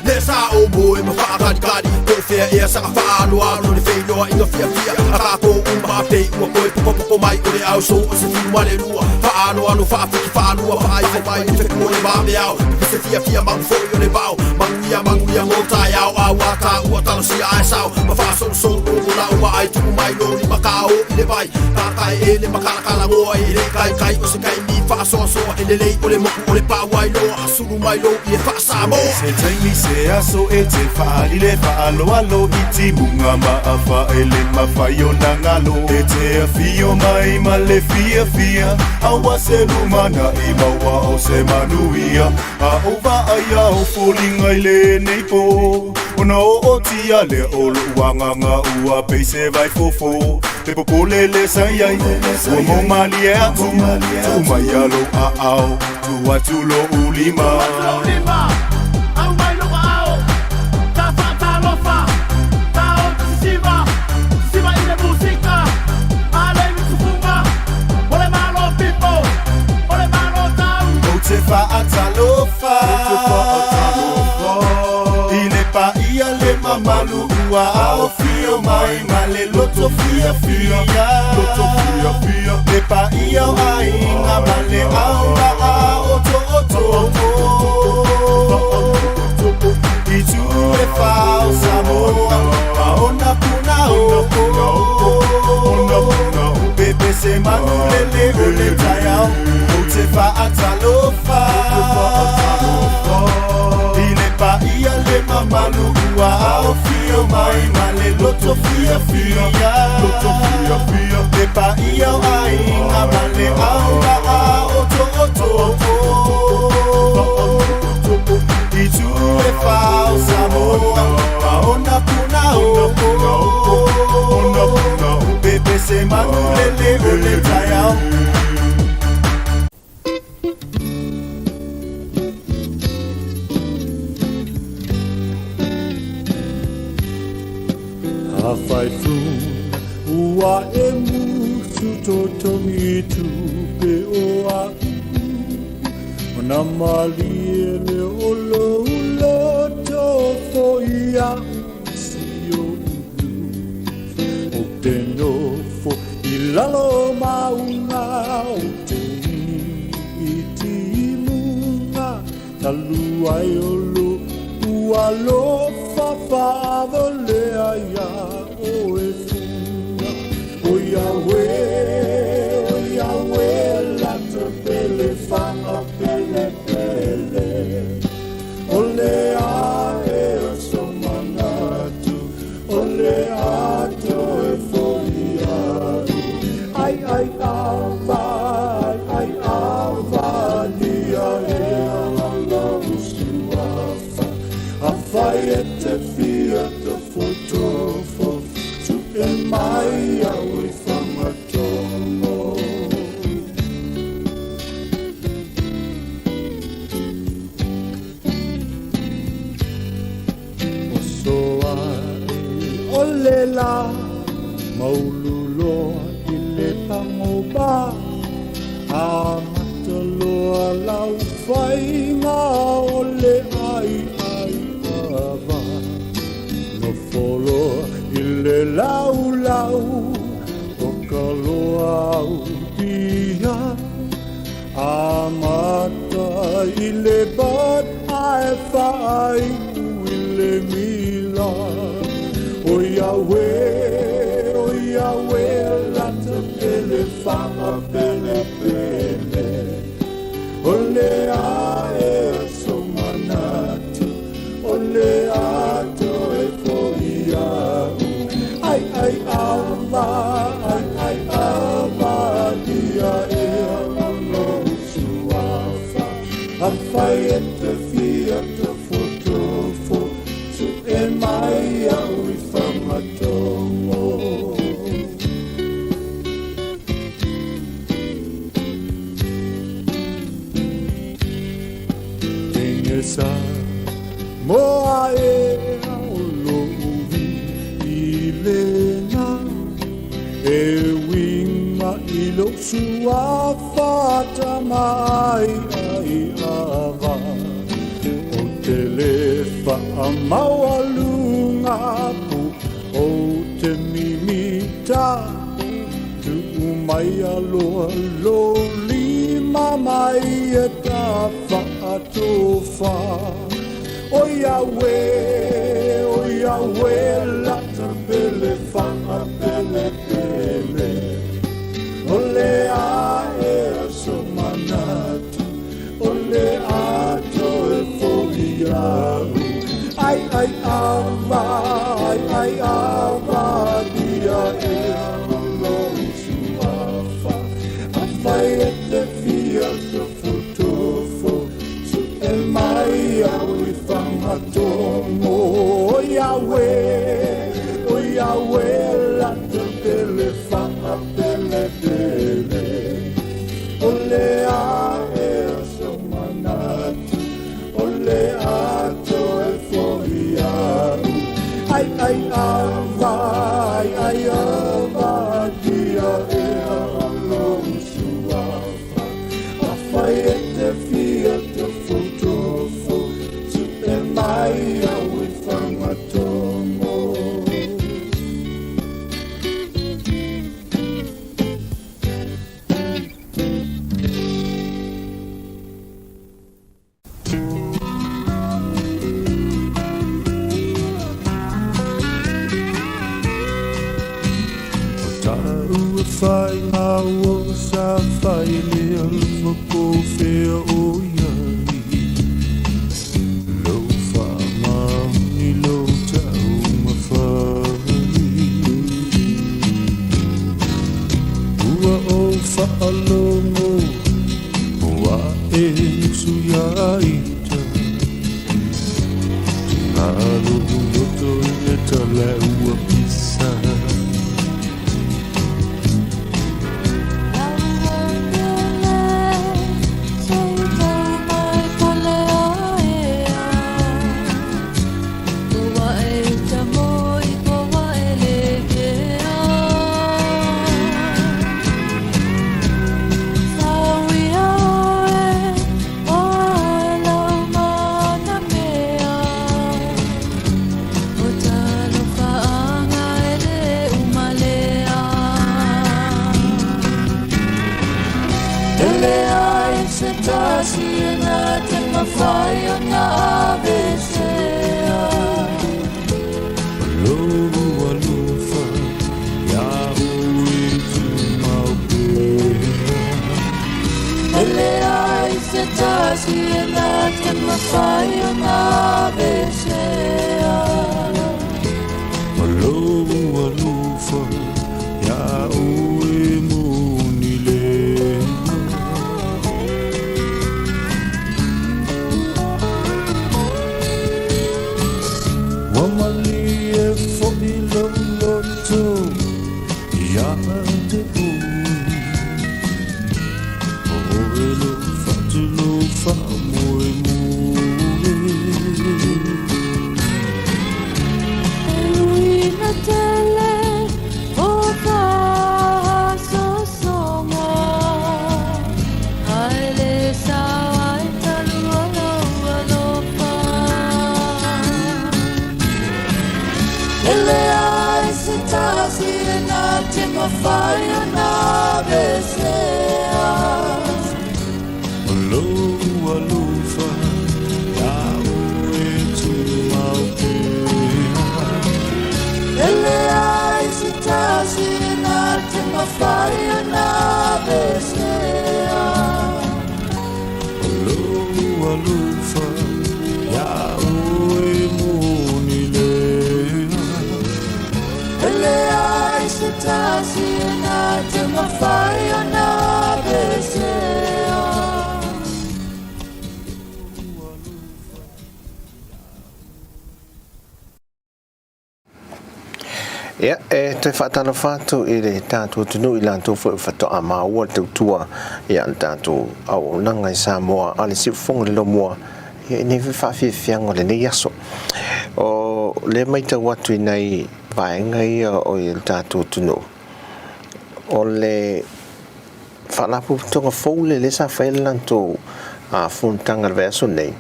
Le sa o moe ma whaakalikali Po fea ea saka whaaloalo le wheiloa inga fiafia A tātou uma a pei ua koe pokopoko mai o le au so o se fiu ma le lua Whaaloalo whaawhiki whaalua Whaaifo mai le wheku o le mame ao Pese fiafia mangu foi o le vao Manuia manuia mo tai ao A ua tā ua talosia ai sao Ma whaasolosolo o la uma ai tuku mai lo ni makao i le vai Tātai e le makalakala ngoa e le kai kai o se kai mi whaasoasoa E lelei o le moku o le pau ai loa Sulu mai lo i e whaasamoa Se taimi se aso e te whaali le whaaloalo i timuga ma a whaele mawhai o nā galo E te afio mai ma le fiafia Aua se lumana i maua o se manuia A o vaaia o foliga i lenei po Ona ootia lea o lou agaga ua pei se vaifofo Le popole le sa i ai Ua maumalie atu Tuu maia lou aao Tuu atu lou lima Lou lima, au mai lou aao, ta faatalofa, ta o ta sisiva, sisiva i le musika, a le tufuga, o le Malo people, o le Malo tau. Ou te faatalofa I le paia le mamalu ua aofia mai ma le loto fiafia Le paia o aiga ma le auvaa o tootoo I tu e whao Samoa ma ona puna o Pepe se manu lele o le taiao Ou te faatalofa I le paia le mamalu ua aofia mai ma le loto fiafia Le paia o aiga ma le auvaa o tootoo I tu e whao Samoa ma ona puna o Pepe se manu lele o le taiao Afai fu ua e musu totogi tupe o a'u Ona malie lea o lou loto fo'i a'u si o'u Ou te nofo i lalo o mauga ou te inu i timuga Talu ai o lou alofa faavalea iā oe fuga O Iahweh, o Iahweh lata pele faapelepele O le ae o so manatu o le a toe fo'i a'u Ai ai ava, ai ai ava lia ea lou suafa Afai e te fia tofotofo tupe mai a'u i Fagatogo Oso ae o le la maulu loa i le pagopa Amata loa lau faiga o le aiai ava Nofo loa i le laulau o ka loa pia Amata i le bat ae faaiu i le mila O Yahweh, o Yahweh, lata pele whaapele pele O le ae so manatu, o le ato e fo iau Ai ai ava, ai ai ava, dia ea o suafa Afai e te fia tofo Su e mai au i whangatongo Tenge sa moa e o lo uvi i lena E winga i lo suafa mai ai ava O te le whaamaualunga pu o te mimita Tu mai aloa lo lima mai e ta whaatofa O Yahweh, o Yahweh, lata pele whaapele pele O le ae so manatu, o le ato e fo iau Ai ai ava, ai ai ava, dia e lo suafa Afai e te fia tofo Su e mai au i whangatomo O Yahweh, o Yahweh, lata pele whaapele pele O le ae so manatu, o le ato e fo iau Ai ai ava, ai ai ava, dia e lo suafa Afai e te fia tofo Su e mai au i whangatomo Tau e whai ngā o sa whai le alofa ko whea o iai Lo wha mauni lo tau mawhai Ua o whaalongo Ua e nusu ia ita Te ngalo roto i le tala ua pisa Ele ai se tasi e nā te mawhai o ngā besea Lo alofa ia ui tu mau pea Ele ai se tasi e nā te mawhai o ngā besea Lo alofa ia ui muni lena Ua mali e fo'i lo loto ia te ui O e lo whatu lo wha moe moe E leai se tasi na te mawhai o nā besea. O lou alofa ia oe tumau pea. E leai se tasi na te mawhai o nā besea. O lou alofa ia oe moni lea. E leai se tasi na te mawhai o nā besea. Ia, e toe faatalofa atu i le tatou atunuu i latou foi ua faatoa maua le tautua ia le tatou auaunaga i Samoa a le Siufofoga le Lomua ia i nei foi faafiafiaga o lenei aso. O lea matau atu i nai vaega ia o le tatou atunuu, o le Faalapotopotoga fou lea lea sa fai le latou fonotaga i le vaiaso nei,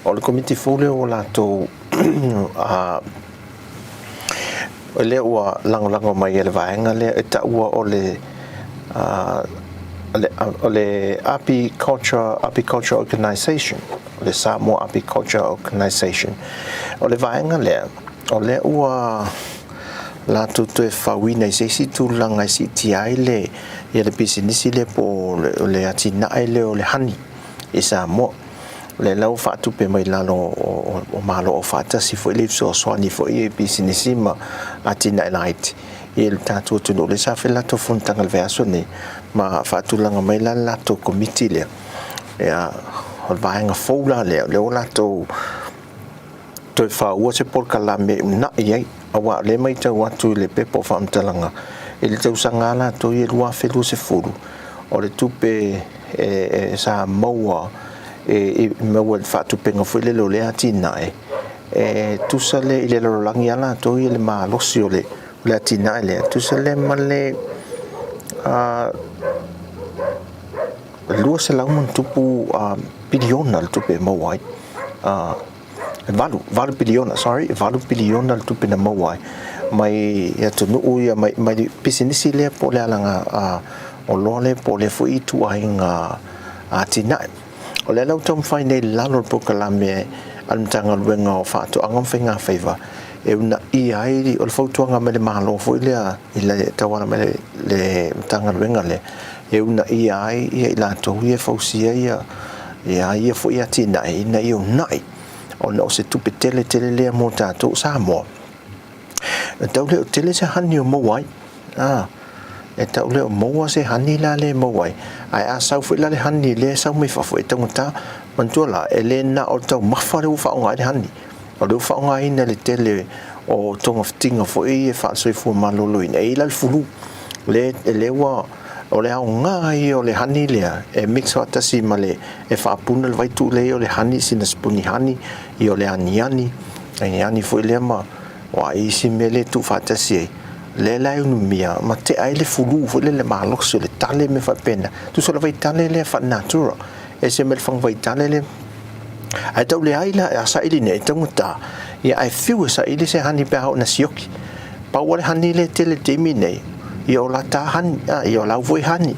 o le Komiti fou lea ua latou lea ua lagolago mai e le vaega lea e taua o le o le Apiculture Apiculture Organisation, o le Samoa Apiculture Organisation. O le vaega lea, o lea ua latou toe fauina i se isi tulaga e siitia ai le ia le pisinisi lea po o le atinae lea o le honey i Samoa. O lea la ua faatupe mai lalo o Malo Aufaatasi foi lea i fesoasoani foi i pisinisi ma atinae laiti i le tatou atunuu. Lea sa fai le latou fonotaga i le vaiaso nei ma faatulaga mai la le latou komiti lea. Ia, o le vaega fou la lea, lea ua latou toe faaua se polokalame e uunai ai, aua o lea e matau atu i le pepa o faamatalaga, i le tausaga lava latou ia 2020, o le tupe e sa maua e maua i le faatupega foi lele o lea atinae, e tusa lea i le lalolagi lava latou ia le malosi o le atinae lea, e tusa lea ma le 200 ma ona tupu piliona le tupe e maua ai. E 8, 8 piliona, sorry, 8 piliona le tupe na maua ai mai atunuu ia, mai, mai pisinisi lea po o le alaga oloa lea po o lea foi ituaiga atinae. O lea la ua taumafai nei i lalo o le polokalame a le Matagaluega o Faatoaga ma Faigafaiva e uunaia ai, o le fautuaga mai le Malo foi lea i le tauala mai le Matagaluega lea, e uunaia ai ia i latou ia e fausia ia ia ia foi atinae ina ia uunai ona o se tupe tele tele lea mo tatou o Samoa. E tau le o tele se honey o maua ai. A, e tau le o maua se honey la lea e maua ai. Ae a sau foi la le honey lea e sau mai fafo e taugata. Manatua la, e le na o le taumafa lea ua faaaoga ai le honey. O lea ua faaaogaina le tele o togafitiga foi ia faale-soifua maloloina, e i ai la le fulu. Le, lea ua, o le aoga ia o le honey lea, e mix faatasi ma le, e faapuna le vaitu'u lea o le honey, sina sipuni honey, ia o le aniani, aniani foi lea ma, o a isi mea lea e tuufaatasi ai, lea la e unumia ma tea ai le fulu foi lea, le malosi o le tale mea faapena. Tusa o le vaitale lea faale-natura, ese mai le fagavaitale lea. Ae tau leai la, a saili nei, e taugata, ia ae fiu e saili se honey pe a oo ina sioki. Pau lava le honey lea e tele i le taimi nei, ia o lata honey, a, ia o lau foi honey,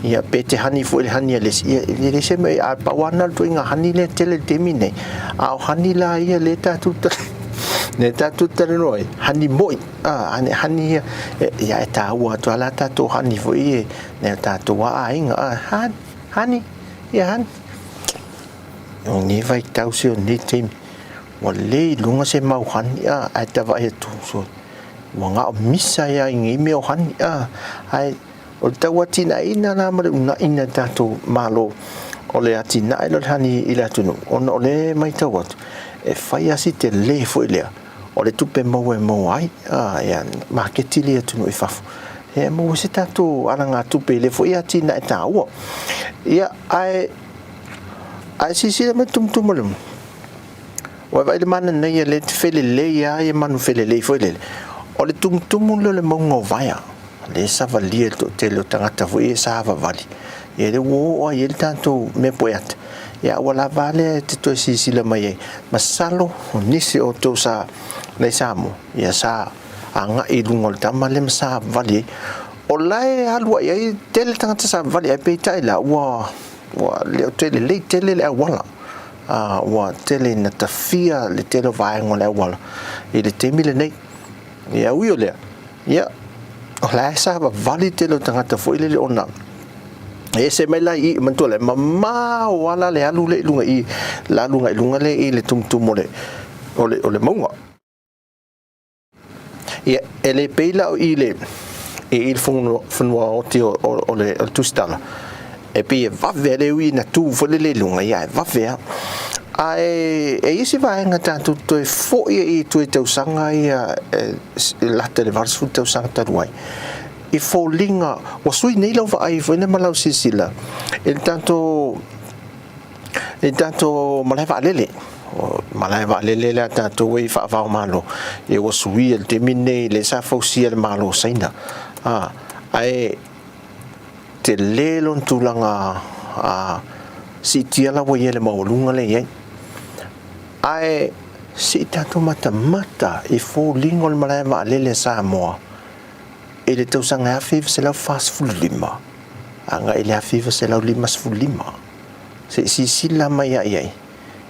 ia pe te honey foi i le honey a le isi, ia e leai se mea, ae pau lava lena o le ituaiga honey lea e tele i le taimi nei. A o honey la ia lea tatou te, lea tatou te talanoa ai, honey moi, a, honey ia, ia e taua atu lava la tatou honey foi ia i nai o tatou lava aiga, a, honey, ia honey. O lenei vaitau se o lenei taimi, ua le i luga se mau honey a, ae ta vaai atu, so, ua gao misa ai lava i nei mea o honey a, ae o le tau atinaeina la ma le unaina e tatou Malo o le atinae lea o le honey i le atunuu, ona o lea e matau atu, e fai lava si tele foi lea o le tupe maua e maua ai a, ia, maketi lea i atunuu i fafo, e maua ai se tatou alagatupe i lea foi atinae taua. Ia, ae Ae silasila mai le tumutumu o le Ua e vaai i le mananaia lea e te felelei lava ia manu felelei foi lele. O le tumutumu lea o le mauga o Vaea, lea e savalia e le toatele o tagata foi ia e savavali. Ia lea ua oo lava i ai le tatou mea poeata. Ia a ua lava a lea e te toe silasila mai ai. Masalo o nisi o outou sa nai Samoa, ia sa agai i luga o le tama lea ma savavali ai. O la e alu ai ai tele tagata savavali ae peitai la ua ua le o toe lelei tele le auala. A ua tele ina tafia le tele o vaega o le auala i le taimi lenei. Ia ui o lea, ia o la e savavali tele o tagata foi lele ona e ese mai la i i, manatua lea, mamao lava la le alu lea i luga i i, le alu agai i luga lea i le tumutumu o le, o le, o le mauga. Ia, e le pei la o i le, i i le fanua oti o, o, o le, o le Tusitala, e pei e vave le ui ina tu foi lele i luga, ia e vave lava. Ae e i ai se vaega tatou te toe foi ai i tua i tausaga ia e lata i le 80 tausaga talu ai, i foliga ua sui nei lau vaai foi lea ma lau silasila i le tatou i tatou malae vaalele. O malae vaalele lea a tatou e faava o Malo, ia ua suia i le taimi lenei lea sa fausia e le Malo o Saina. A, ae tele lona tulaga a, siitia la ua i ai le maualuga lea e i ai. Ae se i tatou matamata i foliga o le malae vaalele a Samoa i le tausaga e 1945 agai i le 1955. Se i silasila mai lava i ai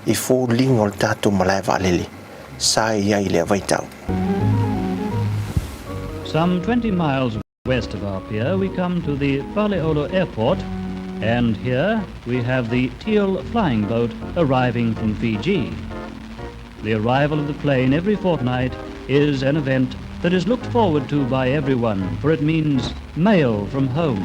i foliga o le tatou malae vaalele sa i ai i lea vaitau. Some 20 miles west of Apia we come to the Faleolo Airport and here we have the teal flying boat arriving from Fiji. The arrival of the plane every fortnight is an event that is looked forward to by everyone, for it means mail from home.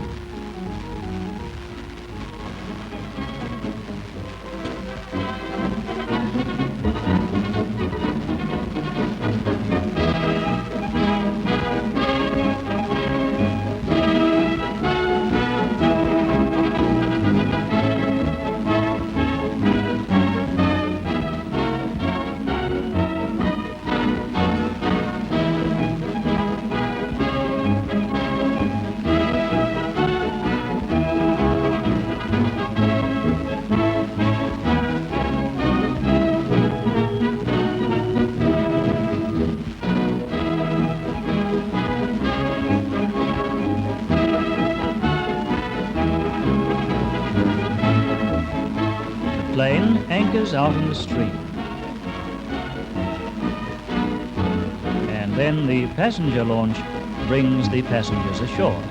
The plane anchors out in the stream. And then the passenger launch brings the passengers ashore.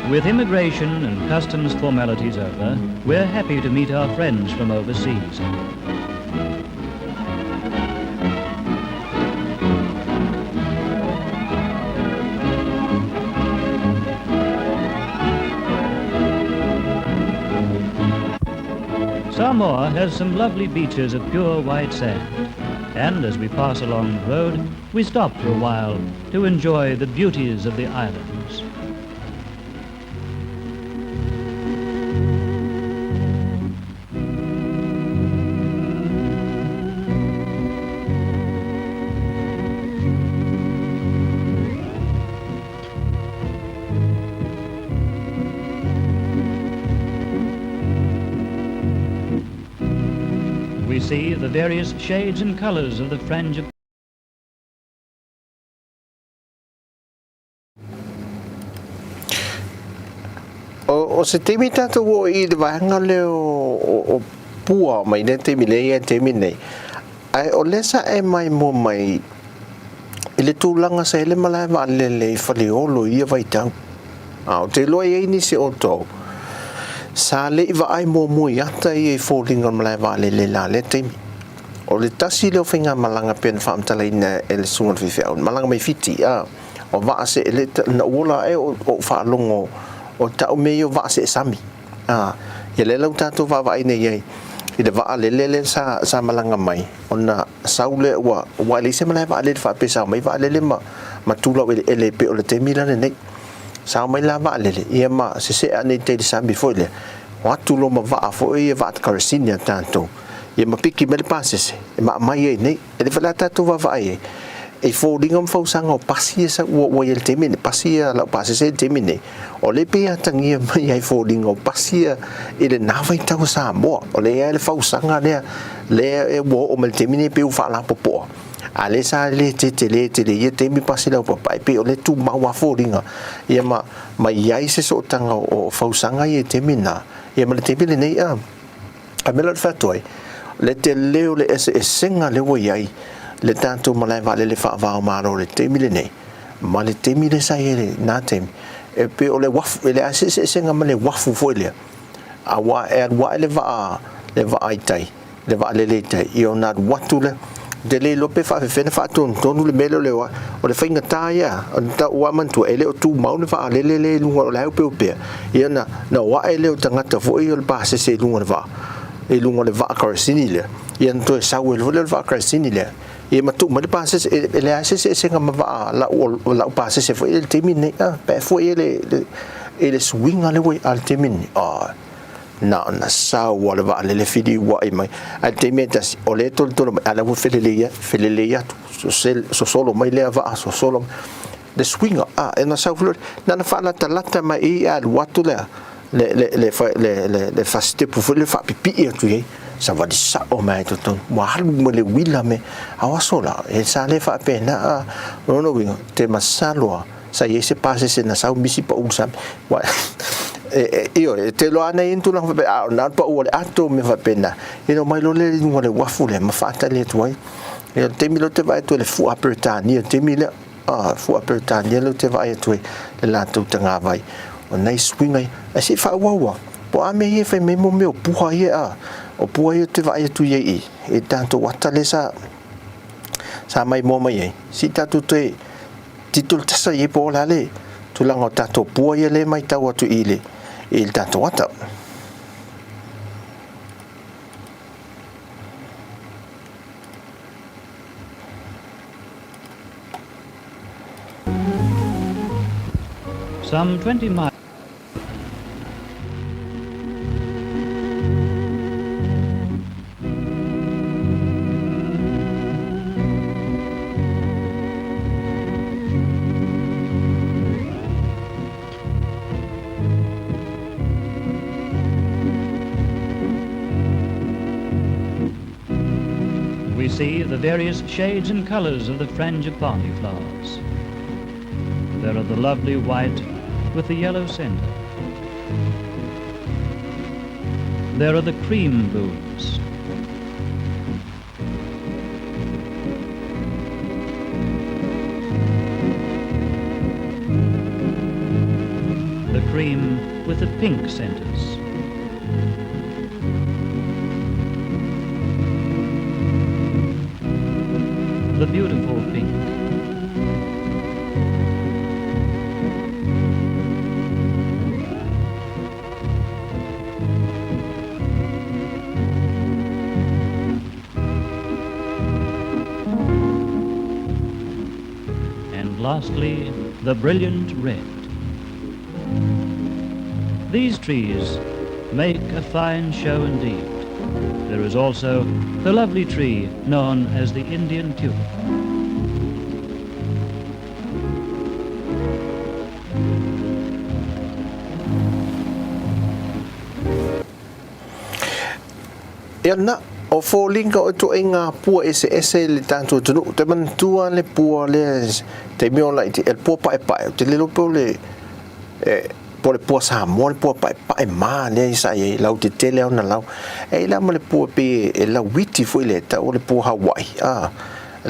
With immigration and customs formalities over, we're happy to meet our friends from overseas. Samoa has some lovely beaches of pure white sand. And as we pass along the road, we stop for a while to enjoy the beauties of the islands. We see the various shades and colors of the frangipani. O se taimi tātou o i le vaega lea o pua mai lea taimi lea ia taimi nei. Ae o lea sa e mai mua mai i le tulaga sa i ai le malae vaalele i Faleolo i ia vaitau. A ou te iloa e i ai nisi o outou sa le i vaai muamua i ata ia i foliga o le malae vaalele i la lea taimi. O le tasi lea o faigamalaga pei ona faamatalaina e le Susuga i le Faifeau, malaga mai Fiti, a, o vaa see, le, na ou ola ae o ou faalogo o tau mea ia o vaa see sami. A, ia lea la ua tatou vaavaai nei i ai. i le vaalele lea sa, sa malaga mai, ona sau lea ua, ua e leai se malae vaalele faapea sa omai vaalele ma, ma tu laueleele e pei o le taimi la lenei. Sa omai la vaalele, ia ma sesee ane i tai i le sami foi lea, o atu loa ma vaa foi ia, vaa karasini a tatou, ia ma piki mai le pasese e ma aumai ai nei. E le foi la tatou vaavaai ai, i foliga ma fausaga o pasi ia sa ua, ua i ai i le taimi nei, pasi ia laupasese i le taimi nei, o lea e pei e atagia mai ai i foliga o pasi ia i lena vaitau o Samoa. O lea e i ai le fausaga lea, lea e ua oo mai i le taimi nei pei ua faalapopoa, a o lea sa le tetele tele i ia taimi pasi laupapa, ae pei o lea e tumau lava foliga ia ma, ma i ai se sootaga o fausaga ia i le taimi lena, ia ma le taimi lenei. A. A mea la ou te fai atu ai, le tele o le eseesega lea ua i ai le tatou malae vaalele faava-o-Malo i le taimi lenei ma le taimi lea sa i ai i lena taimi, e pei o le uafu, e leai se eseesega ma le uafu foi lea, aua e alu ae le vaa, le vaa i tai, le vaalele i tai, ia ona alu atu lea. Ou te le iloa pe faapefea ona faatonutonu le mea lea o le, o le faigata ia, ua manatua, e le o tumau le vaalele lea i luga o la e opeopea, ia ona na o ae lea o tagata foi o le pasese i luga o le vaa, i luga o le vaa karasini lea, ia ona toe sau ai foi lea o le vaa karasini lea, ia ma tuu mai le pasese, e leai se eseesega ma vaa lau, lau pasese foi i le taimi lenei, a, pe foi i le, i le suiga lea ua i a le taimi lenei, a, na ona sau lava le vaalele feliuai mai, ae le taimi e tasi, o lea e tolotolo mai, a o la ua felelei, felelei atu, sosolo mai lea vaa, sosolo mai le suiga, a, e na sau foi na ona faalatalata mai i ae alu atu le, le, le, le, le, le, le fasitepu foi le faapipii atu i ai, savali sao mai i totonu, ua alu ma le uila me, a o aso la, e sa le faapena, a, o lona uiga, te masalo lava, sa i ai se pasese na sau misi pau i le sami, ua, e, e, ioe, e te iloa ana i ai ni tulaga faapena, a o na pau o le ato ma mea faapena, ia ona omai loa lea i luga o le uafu lea ma faatali atu ai. Ia o le taimi lea ou te vaai atu ai i le fua Peretania i le taimi lea, a, fua Peretania lea ou te vaai atu ai le latou tagavai. O nai suiga ia, ae se i faaauau lava, po o a mea ia e fai mai ai mea o pua ia, a, o pua ia ou te vaai atu i ai i, i le tatou ata lea sa, sa maimoa mai ai, se i tatou toe tilotilo tasa i ai po o le a le tulaga o tatou pua ia lea e matau atu i le, i le tatou ata. Some 20 miles We see the various shades and colors of the frangipani flowers. There are the lovely white with the yellow center. There are the cream blues. The cream with the pink centers. The beautiful pink. And lastly, the brilliant red. These trees make a fine show indeed. There is also the lovely tree known as the Indian tulip. Ia na, o foliga o ituaiga pua eseese i le tatou atunuu. Ou te manatua le pua lea i taimi o laiti, le pua paepae, ou te le iloa pe o le, po o le pua Samoa le pua paepae ma lea sa i ai, lautetele lava ona lau. E i ai la ma le pua pei e lauiti foi lea, e tau o le pua Hawaii, a,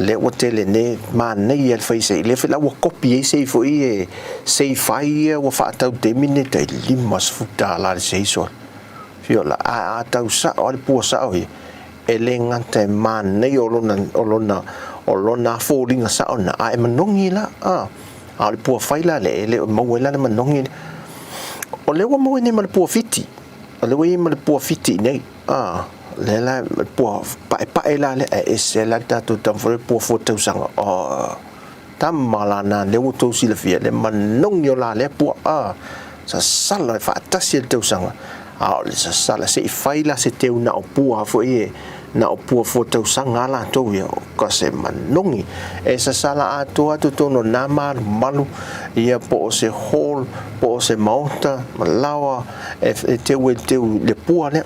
lea ua tele nei, manaia le fai sei, lea foi la ua kopi ai sei foi e sei fai ia ua faatau i le taimi lenei, tai $50 le sei sole. Fiola, a, a tau sao lava le pua sao ia, e le gata e manaia o lona, o lona, o lona foliga sao lena, a e manogi la, a. A o le pua fai la lea, e le o maua ai la le manogi lea. O lea ua maua nei ma le pua fiti, o lea ua i ai ma le pua fiti i inei, a. Lea la pua paepae la lea, ae ese la le tatou tama foi lea pua fua tausaga. Oh, tama la na lea ua tou silafia le manogi o la lea pua. Ah, sasala e faatasi e le tausaga. A o le sasala se i fai la se teu na o pua foi e na o pua fua tausaga a latou ia, o ka se manogi. E sasala atoa atu totonu o na malumalu ia po o se hall, po o se maota, malaoa e teu e teu le pua lea.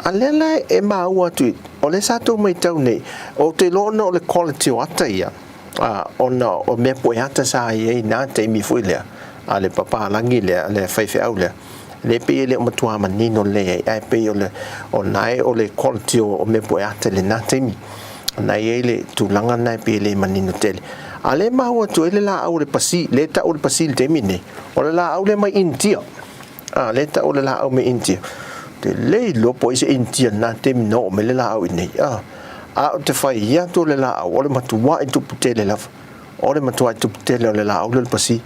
A lea la e maua atu, o lea sa tou matau nei, ou te iloa ona o le quality o ata ia, a, ona o mea poe ata sa i ai na taimi foi lea, a le papalagi lea, le faifeau lea, le pei e le o matua manino lelei ai, ae pei o le, o nae o le quality o mea poe ata i lena taimi. Na i ai le tulaga lena e pei e le manino tele. A lea e maua atu ai le laau o le pasi, lea e tau o le pasi i le taimi lenei, o le laau lea mai Initia. A, lea e tau o le laau mai Initia. Ou te le iloa po o ai se Initia i lena taimi na oo mai le laau i inei. A, a ou te fai atu o le laau, o le matuai tupu tele lava. O le matuai tupu tele o le laau lea o le pasi.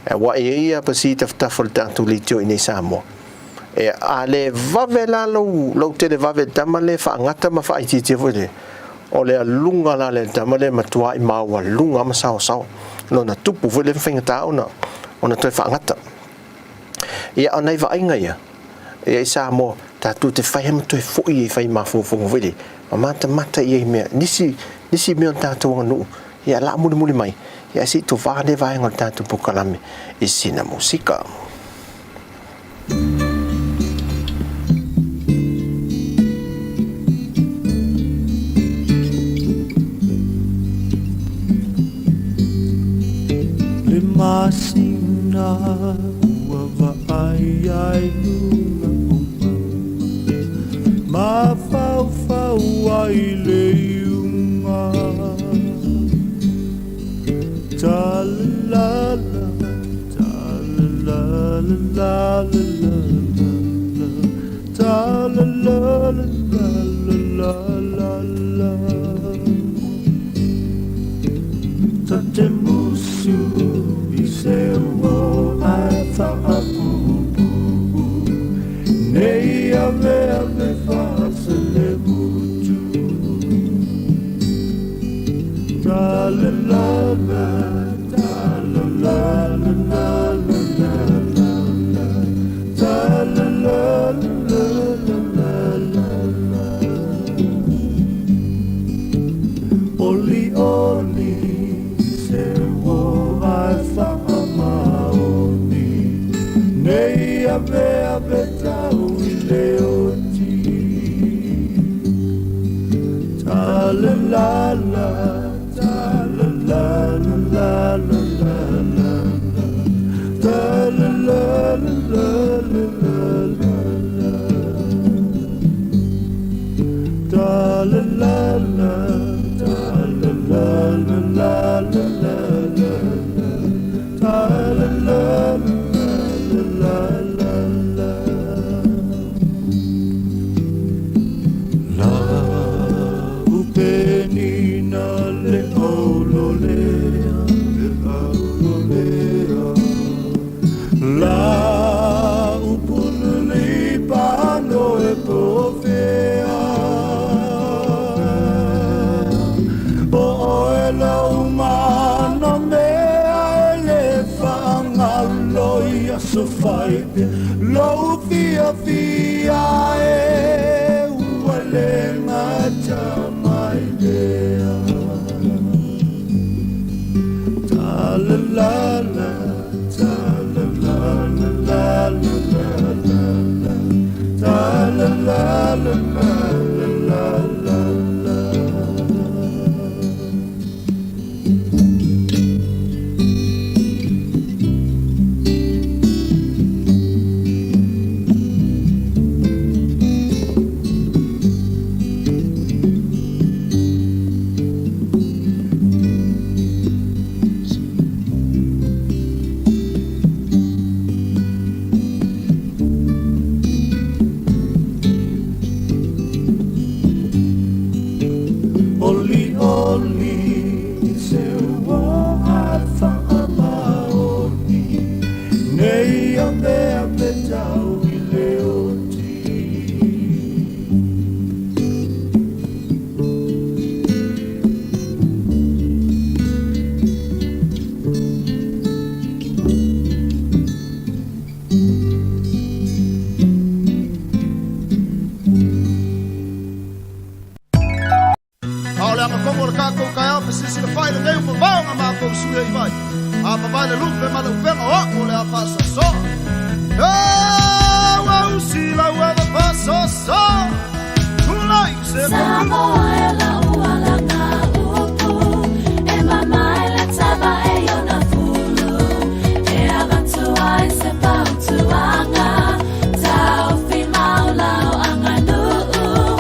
Aua e i ai lava pasi i tafatafa o le tatou leitio i inei i Samoa. E, a le vave la lou, lou televave i le tama lea e faagata ma faaitiitia foi lea, o le aluga la lea i le tama lea e matuai maualuga ma saosaoa lona tupu foi lea ma faigata ona, ona toe faagata. Ia, o nai vaaiga ia, ia i Samoa, tatou te fai lava ma toe foi e fai mafaufauga foi lea, ma matamata i ai mea, nisi, nisi mea o le tatou aganuu, ia la mulimuli mai, ia se i tovā lea vaega o le tatou polokalame i sina musika. Le masina ua vaai ai luga o mauga Mafaufau ai le iuga Ta-la-la-la, ta-la-la-la-la-la-la Ta-la-la-la-la-la-la-la Ta te musu i se ua ae whaapuupuu Nei ave ave whaaselemutu Ta la la la ta la la la la la la la Ta la la la la la la la Oli oli se ua ae whaamaoni Nei ave ave tau i le oti Ta la la la ta la la la la la la la la Ta la la la la la la la la Ta la la la ta la la la la la la la la Ta la la la la la la la La upenina le aulolea le aulolea La upululi pano e pofea O oe lau mana mea e le whaangalo i aso whai Lou fiafia e ua le gata mai lea. Ta la la la, ta la la la la la la la la, ta la la la la la la la la. Olioli se ua ae faamaoni Nei ave ave tau i le oti. usui ai vai. A papae le lupe ma le upega o a'u o le a faasoasoa. E ua usi lau ava faasoasoa. Tulai se Samoa e lau alanga upu e mamae le tava e ona fulu e avatu ai se fautuaga taofi mau lau aganuu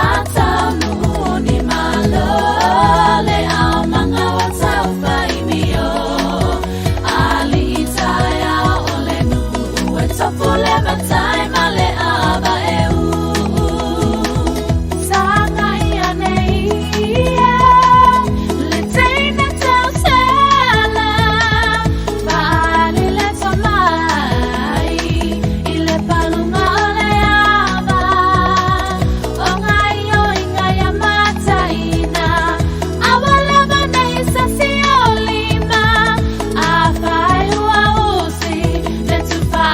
a taunuu o ni malo le aumaga ua taufaimio alii taeao o le nuu e tofu le matai ma le ava e uu sagai ane ia le teine tausala faaali le tomai i le paluga o le ava o gaoioiga ia mataina aua lava nei sasi o lima afai ua usi le tufa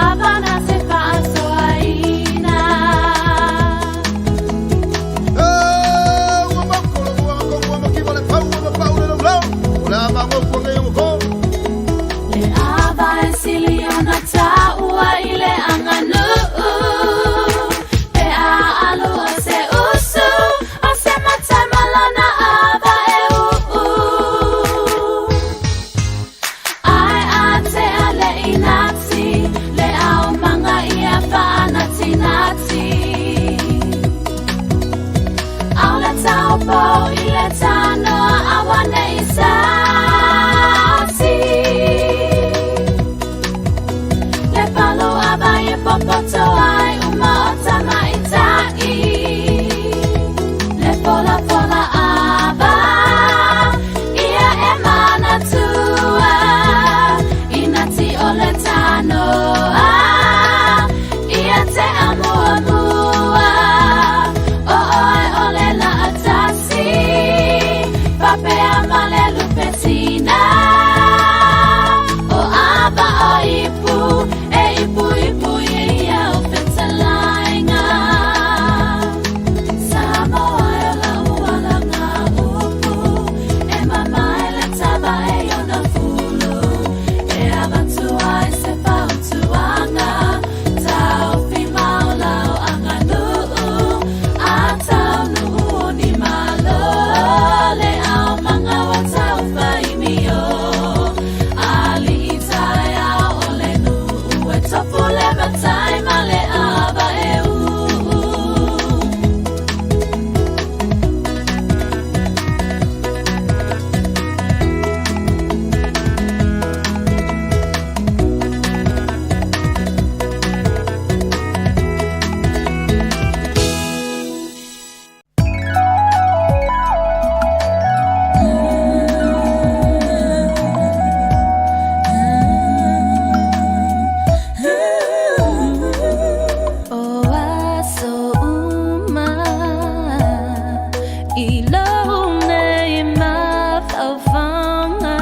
na te faasoaina. E ua maukolo ua makogu ua makiva le fau ua mapau le laulau. O le a magoku nei o ko. Le ava e sili ona taua i le aganuu pe a alu o se usu o se matai ma lona ava e uu. Ae atea le inati le aumaga ia faanatinati. Aule taupou i le tanoa aua nei sasi. Le palu ava e popoto ai uma o tamaitai. Le folafola ava ia e manatua inati o le tanoa ia te amuamua o oe o le laatasi papea ma le lupetina o ava o ipu e ipu ipu ia o fetalaiga Samoa e lau alanga upu e mamae le tava e ona fulu e avatu ai se fautuaga taofi mau lau aganuu a taunuu o ni malo le aumaga ua taufaimio alii taeao o le nuu e tofu le matai ma le ava e uu. O aso uma i lou nei mafaufauga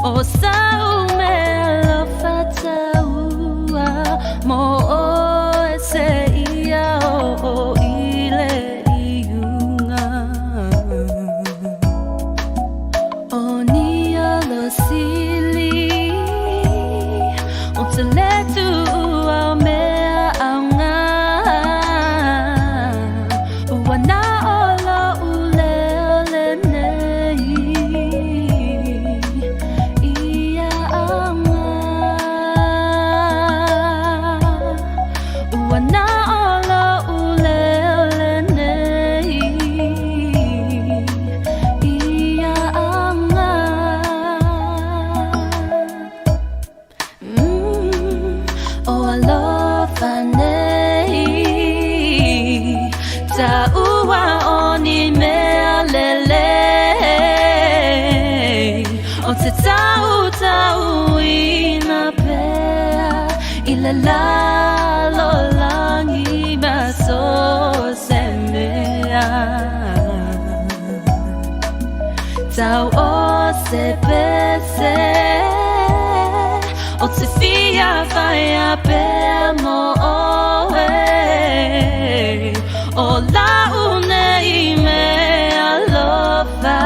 o sau mea alofa taua mo oe seia oo i le iuga. O ni alosili o te le tuua o mea aoga ua na o lou leo lenei ia aoga ua na o lou leo lenei ia aoga. O alofa nei taua o ni mea lelei o te tautauina pea i le lalolagi ma so o se mea. Tau o se pese o te fia whaia pea mo oe o lau nei me alofa.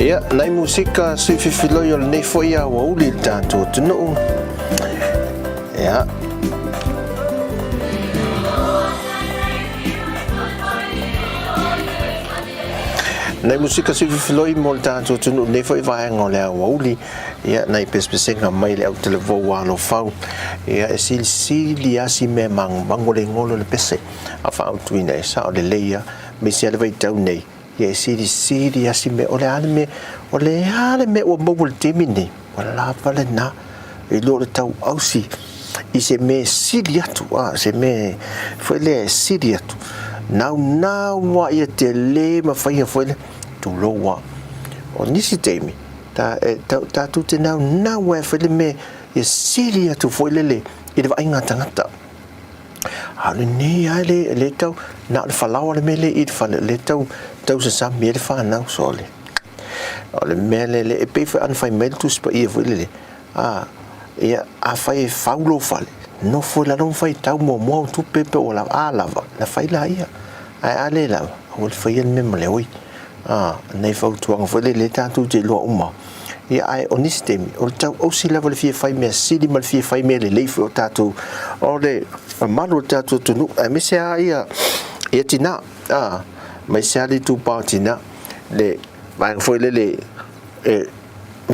Ia, nai musika sui fifiloi o lenei foi aoauli i le tatou atunuu. Ia. Nai musika sui fifiloi mo le tatou atunuu lenei foi vaega o le aoauli. Ia, nai pesepesega mai le autelevou alofau. Ia, e silisili lava si mea magomago le igoa lea o le pese. A faautuina e sao lelei lava, aemaise lava le vaitau nei. Ia e silisili lava si mea, o le a le mea, o le a le mea ua maua i le taimi lenei, ua lava lena i lo le tau ausi i se mea e sili atu, a, se mea foi lea e sili atu. Naunau lava ia tele ma faia foi lea, tulou lava. O nisi taimi, ta, e, ta, tatou te naunau lava e fai le mea ia sili atu foi lele i le vaaiga a tagata. A o lenei lava e le tau, na o le falaoa le mea lea i le fale, o lea tau, tau sasami ai le fanau, sole. O le mea lea, e pei foi ana fai mai le Tusi Paia foi lele, a, ia, afai e fau lou fale, nofo i lalo ma faitau muamua au tupe pe ua lava, a lava, na fai laia. Ae a le lava, aua le faia le mea ma le oi. A, nai fautuaga foi lele tatou te iloa uma. Ia, ae o nisi taimi, o le tau ausi lava le fia fai mea sili ma le fia fai mea lelei foi o tatou, o le mamalu o le tatou atunuu, aemaise lava ia, ia tinā, a, aemaise lava le itupa o tinā, le vaega foi lele e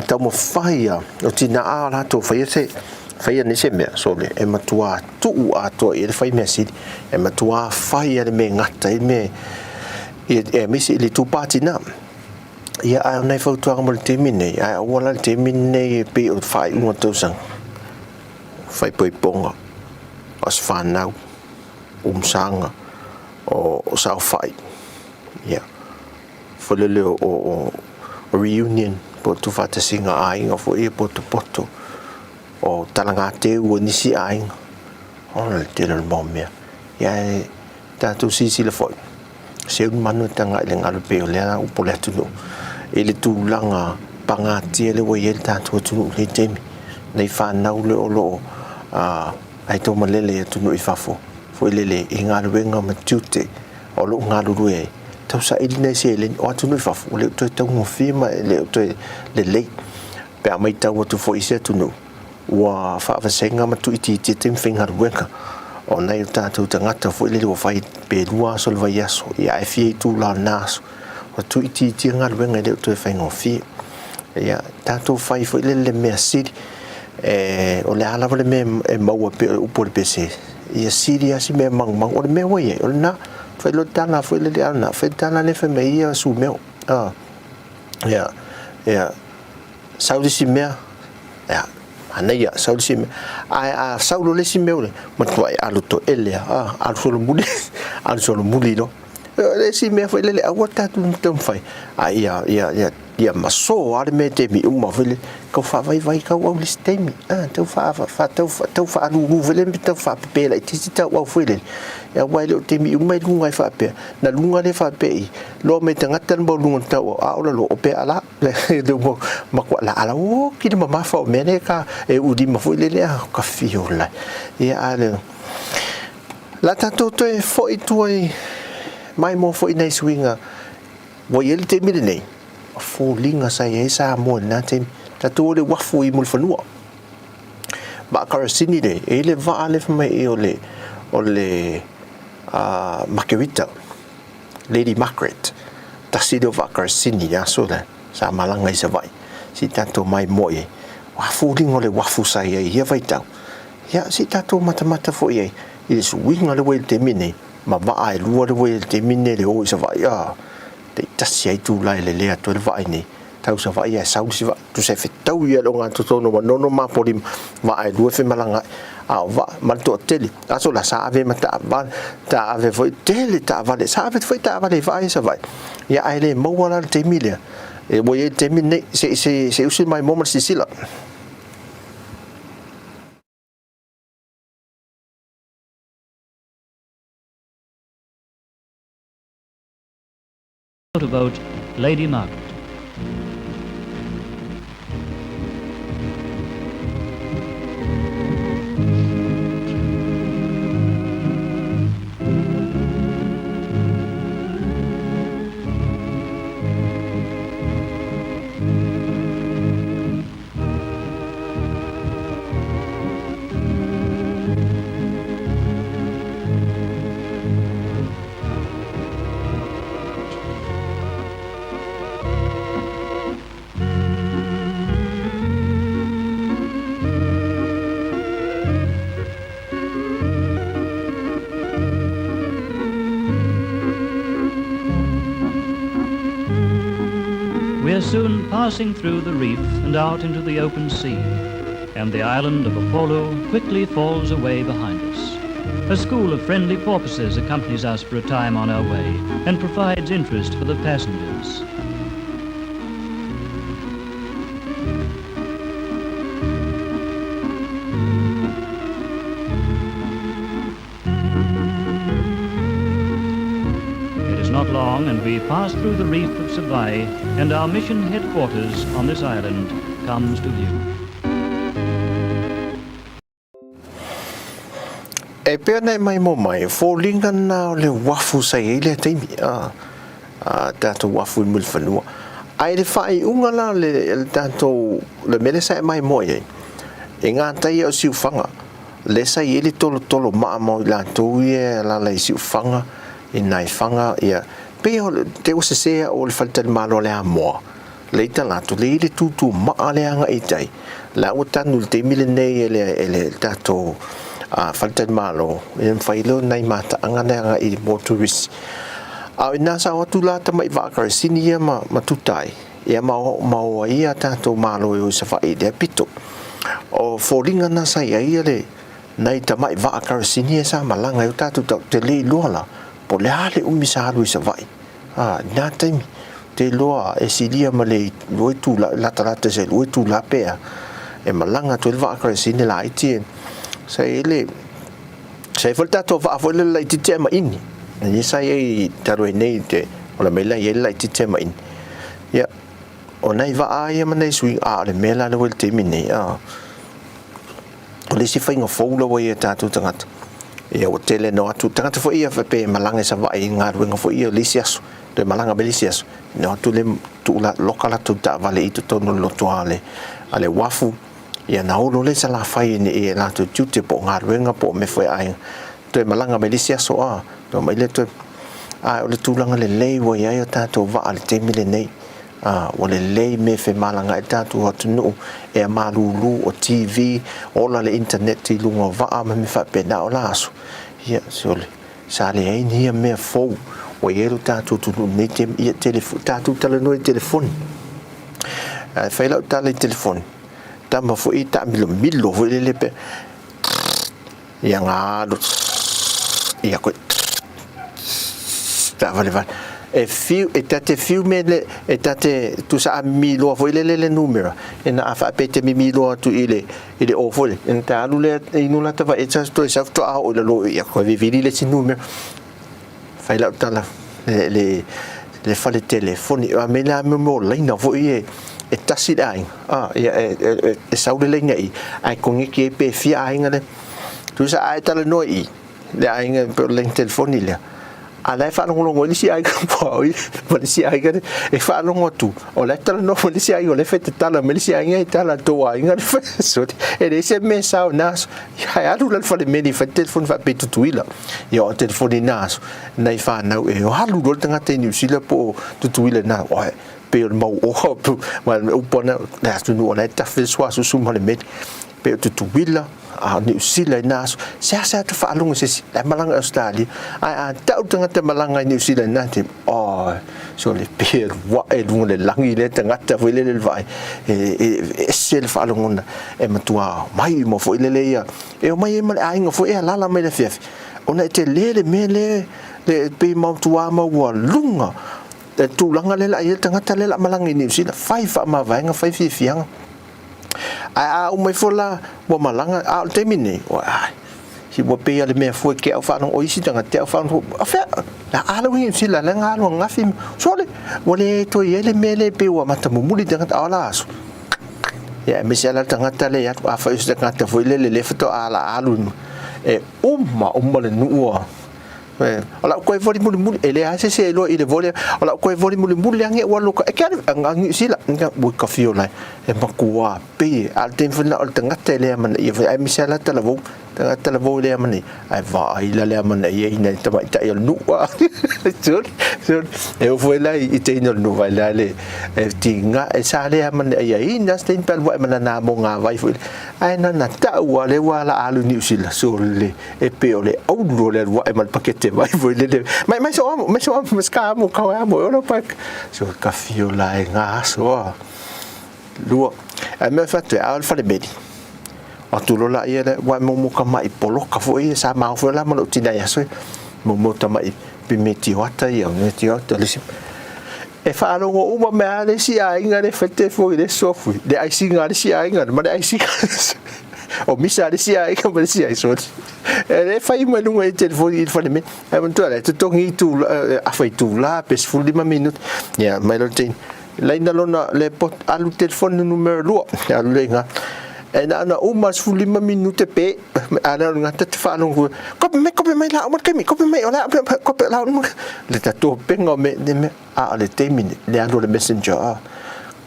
taumafai lava o tinā a latou faia se, faia nei se mea, sole, e matua tuu atoa i ai le fai mea sili, e matua fai lava le mea e gata ai le mea, ia, aemaise i le itupa tinā. Ia, ae o nai fautuaga mo le taimi nei, ae aua la le taimi nei e pei o le faaiuga o le tausaga, faaipoipoga, aso fanau, umusaga, o saofai, ia, foi lele o reunion po o tuufaatasiga a aiga foi ia potopoto, o talagateu a nisi aiga, o le tele o le mau mea. Ia, ae tatou silasila foi, seu le manu e taga i le galu pei o lea upu o le atunuu i le tulaga pagatia lea ua i ai le tatou atunuu i lenei taimi, nei fanau lea o lo o aitaumalele i atunuu i fafo foi lele i galuega ma tiute o lo o galulue ai, tau saili nai seleni o atunuu i fafo ua le o toe taugofie ma e le o toe lelei pe a matau atu foi i se atunuu ua faavasega ma tuuitiitia taimi faigaluega o nai o tatou tagata foi lele ua fai pe 2 aso o le vaiaso, ia ae fia itula o lena aso, ua tuuitiitia galuega e le o toe faigofie. Ia tatou fai foi lele le mea sili, e, o le a lava le mea e maua pei o le upu o le pese, ia sili lava si mea magumagu, o le mea ua i ai, o lena, fai loa le tala foi lele, a lena, fai le tala lea fai mai ia Sumeo, a, ia, ia, sau le isi mea, ia, manaia, sau le isi mea. Ae a sau loa le isi mea, ua matuai alu toele lava, alu solomuli, alu solomuli loa. O le isi mea foi lele, aua tatou te taumafai, a ia, ia, ia, ia maso lava le mea i taimi uma foi lele, tau faavaivai tauau i le isi taimi, a, tau faa, faa, tau, tau faalulu foi lele, tau faapepe laitiiti tauau foi lele, aua e le o taimi uma e luga ai faapea. Na luga lea faapea i, loa mai tagata le mau luga o le tauau, a o lalo o pea ala. Matua la ala o ki le mamafa o mea nei ka e ulima foi lele a ka fio lai. Ia a le la tatou toe foi tua i mai mo foi nei suiga ua i ai le taimi lenei, o foliga sa i ai Samoa i lena taimi, tatou o le uafu i Mulifanua. Vaa karasini le, e i le vaa le fai mai o le o le Makerita. Lady Margaret, tasi lea o vaa karasini i le aso lea sa malaga i Savaii, se i tatou maimoa i ai. O a foliga o le uafu sa i ai i ia vaitau? Ia, se i tatou matamata foi i ai i le suiga lea ua i ai i le taimi nei, ma vaa e lua lea ua i ai i le taimi nei le o i Savaii. A, taitasi lava itula e lelea atu ai le vaa i inei, tau Savaii ae sau le isi vaa, tusa e fetau ia le ogatotonu o Manono ma Apolima, vaa e lua e femalagaai, a o vaa ma le toatele, aso la sa ave ma taavale, taave foi, tele taavale, sa ave foi taavale i vaa ia Savaii, ia ae le maua la le taimi lea, e ua i ai le taimi lenei, se se se usi mai mo ma le silasila. Motorboat Lady Margaret. We are soon passing through the reef and out into the open sea, and the island of Upolu quickly falls away behind us. A school of friendly porpoises accompanies us for a time on our way and provides interest for the passengers. It is not long and we pass through the reef of Savai and our mission headquarters on this island comes to view. E pei ona e maimoa mai, foliga na o le uafu sa i ai lea taimi, a, a tatou uafu i Mulifanua. Ae i le faaiuga la o le, le tatou, le mea lea sa e maimoa i ai, i ngā tai o Siufaga, lea sa i ai le tolotolo maa mo i latou ia e alaala i Siufaga, i Naifaga, ia, pei o, te ua sese au o le faletalimalo a le Amoa, Le i tala atu, le i le tūtū maa le agai i tai, la ua tanu i le taimi lenei e le, e le tatou faletalimalo, e mafai lea o nai mataaga le agai i mo turisi. A o inā sa o atu la tamai vaa karasini ia ma, ma tutai, ia ma o, ma o ai a tatou malo e o i Savaii i lea pito. O foliga na sa i ai ia le, nai tamai vaa karasini ia sa malaga ai o tatou tau te le iloa la, po o le a le umi sa alu i Savaii. A, i nā taimi, te iloa e silia ma le lua itula, latalata i se lua itula pe a, e malaga atu ai le vaa kerosene laiti e, sa i ai le, sa i ai foi le tatou vaa foi lele laitiiti ae maini. Lea sa i ai talu ai nei te ola mai la i ai le laitiiti ae maini. Ia, o nai vaa ia ma nai suiga, a o le mea la lea ua i le taimi nei, a, O le isi faiga fou lava ia tatou tagata, ia ua tele no atu tagata foi ia faapea e malaga i Savaii i galuega foi ia o le isi aso, toe malaga mai le isi aso, no atu le tuu la loka latou taavale i totonu o le lotoa a le a le uafu, ia na olo lea i Salafai ina ia latou tiute po o galuega po o mea foi a aiga, toe malaga mai le isi aso a, toe omai lea toe ae o le tulaga lelei ua i ai o tatou vaa i le taimi lenei. Ā, ua lelei mea e femalagaai le tatou atunuu, ea malūlū, o TV, ola le internet i luga o vaa ma mea faapena. O la aso, ia, sole, sa leai ni ia mea fou ua i ai lo tatou atunuu i lenei taimi. Ia, telefoni, tatou talanoa i telefoni. Ae fai lau tala i telefoni, tama foi e taamilomilo foi lele pe, ia galu, ia koe, taavalevale. E fiu, e ta te fiu me le, e ta te tusa a mimi loa foi lele le numera, e na a faapea e te mimi loa atu i le, i le o foi le, e na te alu lea e inu lata vai, e ta toe sau faatoa oo i lalo, ia koe vivili le isi numera. Fai lau tala, le, le, le fale telefoni, a me la mea o laina foi e, e tasi le aiga, a, ia, e, e, e, e sau le laina i, ae koneki ai pe fia aiga le, tusa a e talanoa i, le aiga pe o le laina telefoni lea, a la e faalogologo ai le isi aiga ma le isi aiga le, e faalogo atu, o la e talanoa ma le isi aiga, o la e fai tatala mai le isi aiga e tala tou aiga le fai, sorry, e leai se mea e sao i na aso, ae alu la i le fale meli e fai le telefoni faapea i Tutuila, ia o telefoni i na aso, nai fanau e alu loa le tagata i Niu Sila po o Tutuila i na, oe, pei o le mau oa, ma le upu ana, le atunuu o la e tafe le suasusu ma le meli, pei o Tutuila, a o Niu Sila i na aso, seasea atu faalogo i se isi, la e malaga i Ausetalia, ae a tau le tagata e malaga i Niu Sila i na taimi, oh, sole, pei e wae i luga o le lagi lea tagata foi lele le vaai, e ese le faalogona, e matua mai uma foi lele ia, e omai ai ma le aiga foi e alaala mai le afiafi, ona e tele le mea lea, le pei matua maualuga le tulaga lea o le a i ai le tagata lea o le a malaga i Niu Sila, fai faamavaega, fai fiafiaga. Ae a uma ifo la ua malaga, a o le taimi lenei, ua ai, si ua pei lava le mea fua ke au faalogo, o isi tagata te au faalogo, a fea, la a lau i Niu Sila, la nga alu angafi, sole, ua le toe i ai le mea lea e pei ua amata mumuli tagata, a o la aso, ia aemaise lava la le tagata lea e alu, afai o se tagata foi lele lea faatoa ala alu, e uma uma le nuu a O lau koe voli mulimuli, e leai se isi e iloa i le voli, o lau koe voli mulimuli age ua alu ka, e ke alu, a Niu Sila, ua ka fio lai, e makuā pei e, a o le taimi foi lena o le tagata e le amanaia foi, aemaise lava la talavou, Tagata talavou i le amanaia, ae vaai la le amanaiaina e tamaitai o le nuu a. Sole, sole. E oo foi la i teine o le nuu vai la le e tiga e sa le amanaiaina se taimi pe alu ae ma lana mogavai foi lea. Ae na ona tau lava lea ua ala alu i Niu Sila, sole, e pei o le aulu o le alu ae ma le pakete vai foi lele. Mai mai so amo, mai so amo, ska amo kau amo e ola pae. Sole, ka fio la e ngā aso a. Lua, ae mea fai atu e, a o le fale meli. Atu loa laia lea, ua e momo tamaʻi poloka foi ia, sa maofa foi la ma lou tina i aso ia. Momo tamaʻi pimetioata ia, metioata le isi. E faalogo uma mai lava le isi aiga le fete foi le sofu, le aisiga a le isi aiga ma le aisiga o misa a le isi aiga ma le isi aiga. Soli. E le fai mai luga i telefoni i le fale meli. Ae manatua lea, totogi itula, afa itula pe 15 minute. Ia, mai loa le teine. Laina lona le pot alu telefoni numera 2 alu le inga e na ana uma 15 minute pe a le nga te whalongo kope mai kope mai la uma kemi kope mai ola kope la uma le ta to penga me ne me a le taimi le alu le messenger a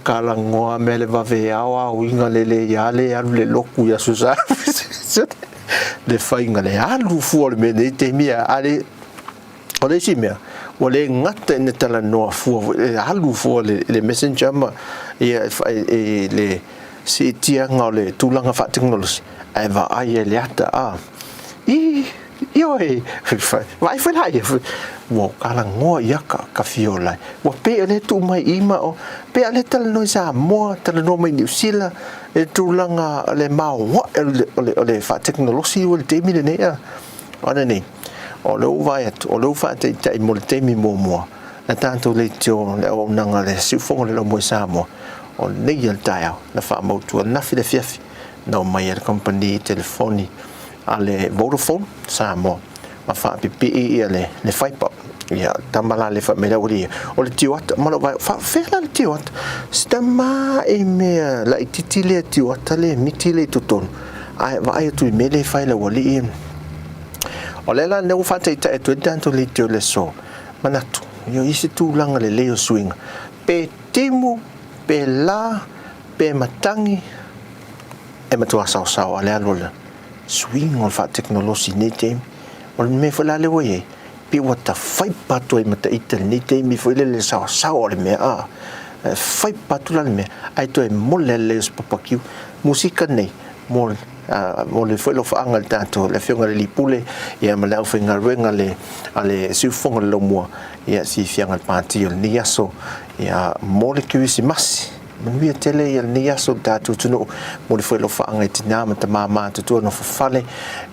kalangoa me le vave ao ao inga le le ia le alu le loku ia susa le whainga le alu fua le me nei taimi a le O le isi mea, ua le gata ina talanoa fua foi, e alu fua le, le messenger ma ia e, le siitiaga o le tulaga faatekonolosi, ae vaai ai le ata, a, i, ioe, vaai foi la ia, ua kalagoa ia ka, ka fiola. Ua pei o lea tuu mai i ma o, pei a lea talanoa i Samoa, talanoa mai Niu Sila, le tulaga le maoae o le, o le, o le faatekonolosi ua le taimi lenei, a. O lenei, o lea ua vaai atu, o lea ua faataitai mo le taimi muamua, le tatou leitio, le auaunaga, le siufogo o le laumua i Samoa, o nei le taeao na faamautu ananafi le afiafi na omai ai le kamupani telefoni a le Vodafone Samoa ma faapipii ia le, le fiber. Ia, tama la le fai mai le aualii ia, o le tioata, ma lou vaai, faafefea la le tioata? Si tama e mea laitiiti lea tioata le miti lea i totonu, ae vaai atu i mea lea e fai e le aualii ia. O lea la lea ua faataitai atu ai le tatou leitio i le aso, manatu, ia i se tulaga lelei o suiga, pe timu, pe la, pe matagi, e matua saosao a le alu o le suiga o le faatekonolosi i lenei taimi. O le mea foi la lea ua i ai, pei ua tafaipa atu ai ma ita i lenei taimi foi lele le saosao o le mea, a, e faipa atu la le mea, ae toe mole lelei o se papakiu. Musika nei, mo mo le foi alofaaga i le tatou le afioga i le Alii Pule ia ma le aufaigaluega a le a le Siufofoga o le Laumua ia siafiaga le pati o lenei aso ia mo le Kerisimasi. Manuia tele ia lenei aso i le tatou atunuu mo le foi alofaaga i tinā ma tamā matutua nofo fale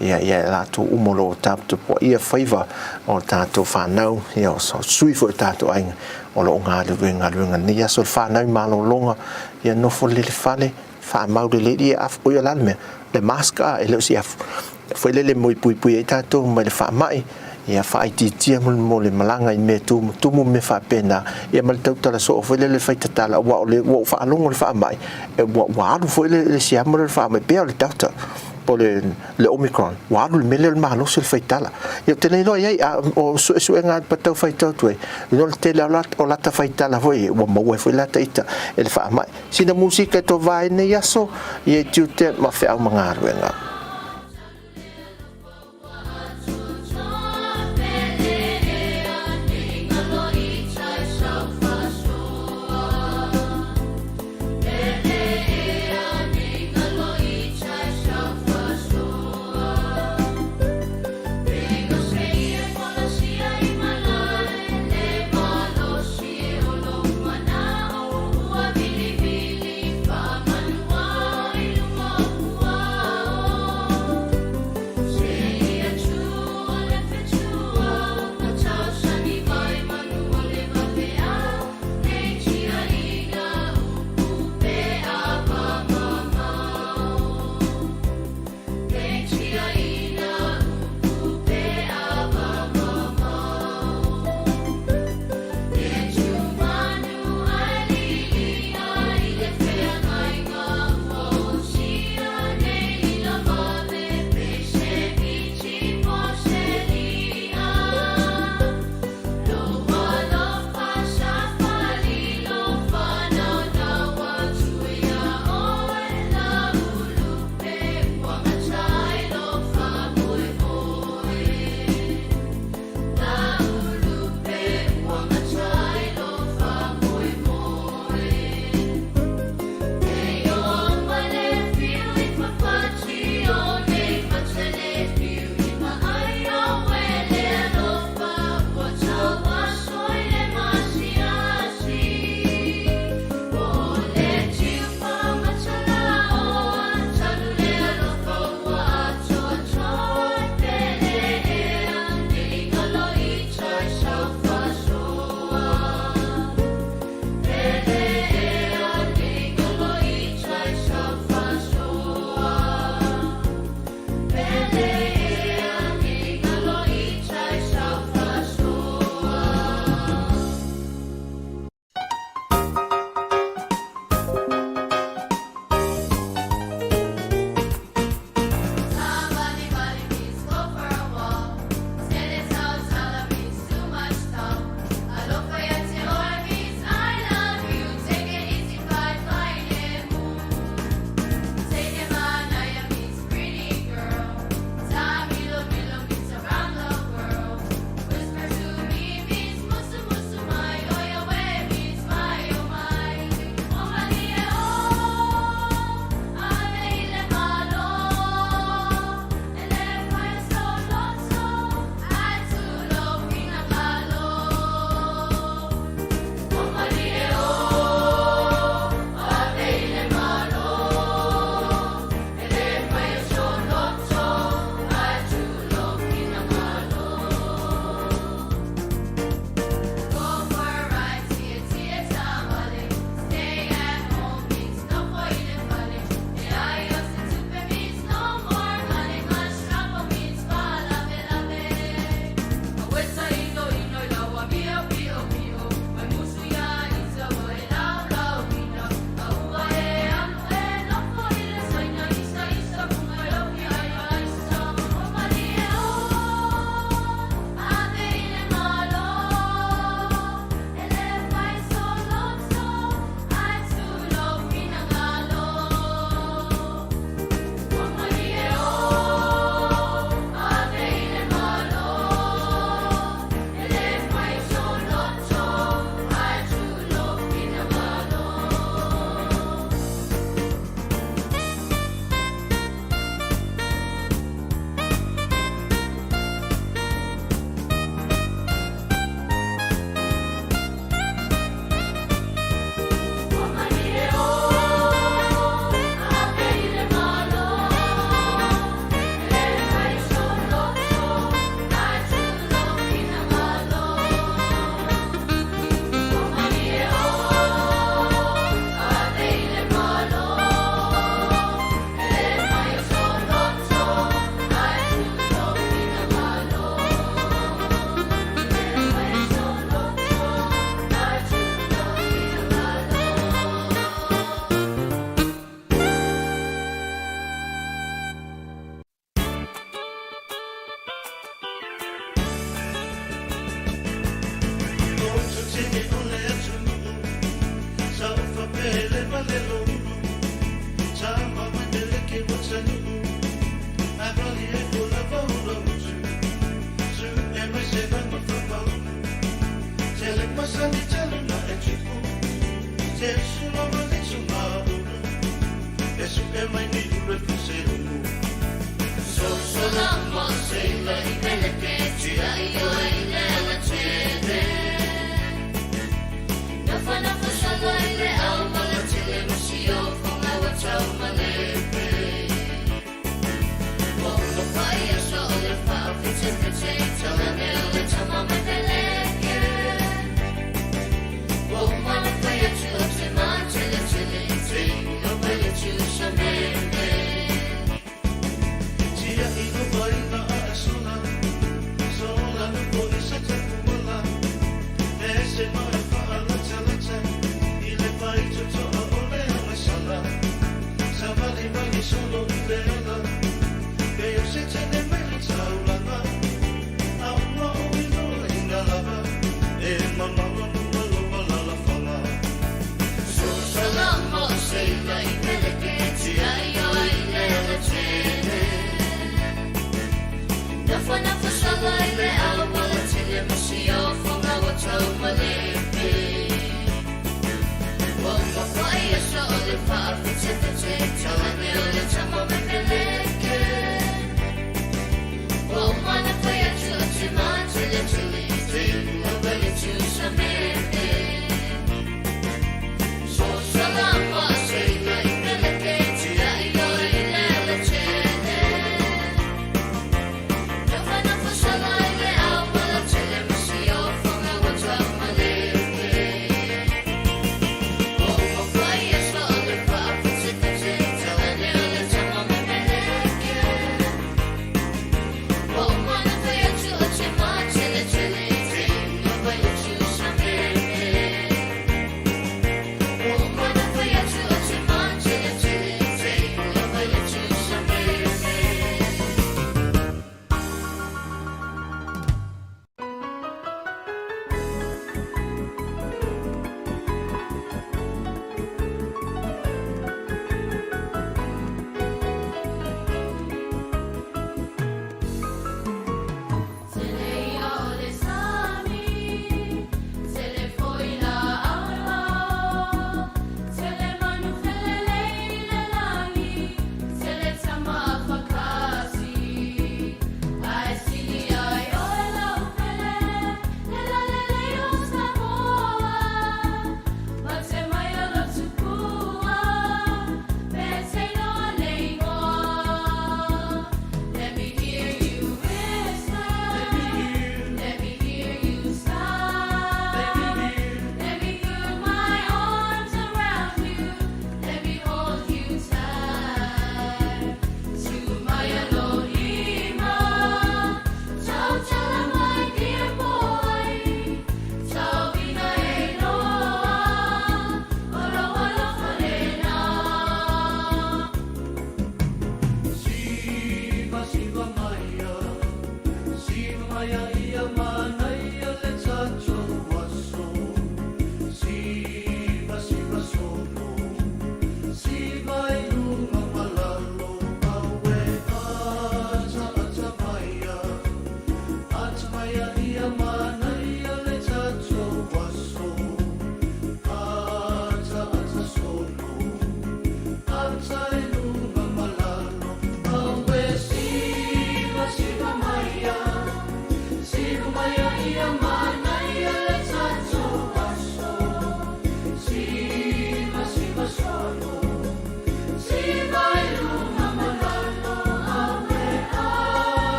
ia ia e latou uma o lo o taputapuaia faiva o tatou fanau ia o sui foi o tatou aiga o lo o galulue galuega lenei aso le fanau i malologa ia nofo lele fale Faamau lelei ia afu, oi o le a le mea? Le mask a, e le o se afu. Foi lele mo i puipui ai tatou mai le faamai, ia faaitiitia mo le malaga i mea tumutumu ma mea faapena, ia ma le tautala soo foi lele fai tatala, aua o le, ua ou faalogo i le faamai, ua, ua alu foi le, le siama lea o le faamai, pei lava o le Delta, po o le, le Omicron, ua alu le mea lea o le malosi o le faitala. Ia ou te le iloa i ai, a o suesuega a tau faitau atu ai, o le tele o lata faitala foi, ua maua ai foi lata ita e le faamai. Sina musika e tovae ai nei aso, ia i tiute ma feau ma galuega.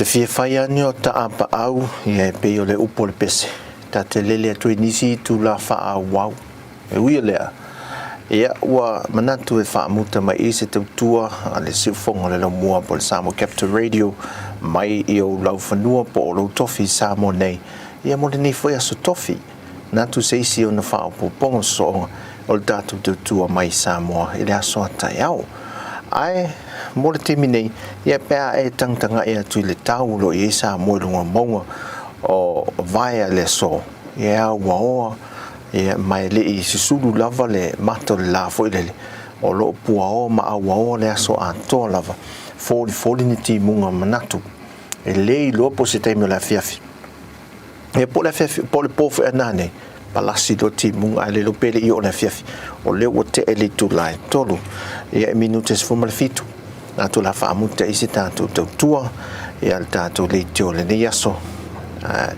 Te fia fai ane o ta apaau ia e pei o le upu o le pese, ta te lele atu i nisi itula faaauau. E ui o lea, ia ua manatu e faamuta mai i se tautua a le siufoga o le laumua po o le Samoa Capital Radio mai i ou laufanua po o lou tofi i Samoa nei, ia mo lenei foi aso tofi. Manatu se isi ona faaopoopoga o sosooga o le tatou tautua mai i Samoa i le aso a taeao. Ae mo le taimi nei, ia pe a e tagatagai atu i le tau o lo o i ai Samoa i luga o mauga o vaea i le aso, ia e auaoa, ia ma e le i susulu lava le mata o le la foi lele, o lo o puaoa ma auaoa le aso atoa lava, folifoli ni timuga manatu, e le iloa po o se taimi o le afiafi. Ia po o le afiafi, po o le po foi a nanei, palasi loa timuga ae le iloa pe le i oo le afiafi. O lea ua tee le itula e 3 ia e minute 17. Tatou la faamuta i se tatou tautua ia le tatou leitio o lenei aso. Ae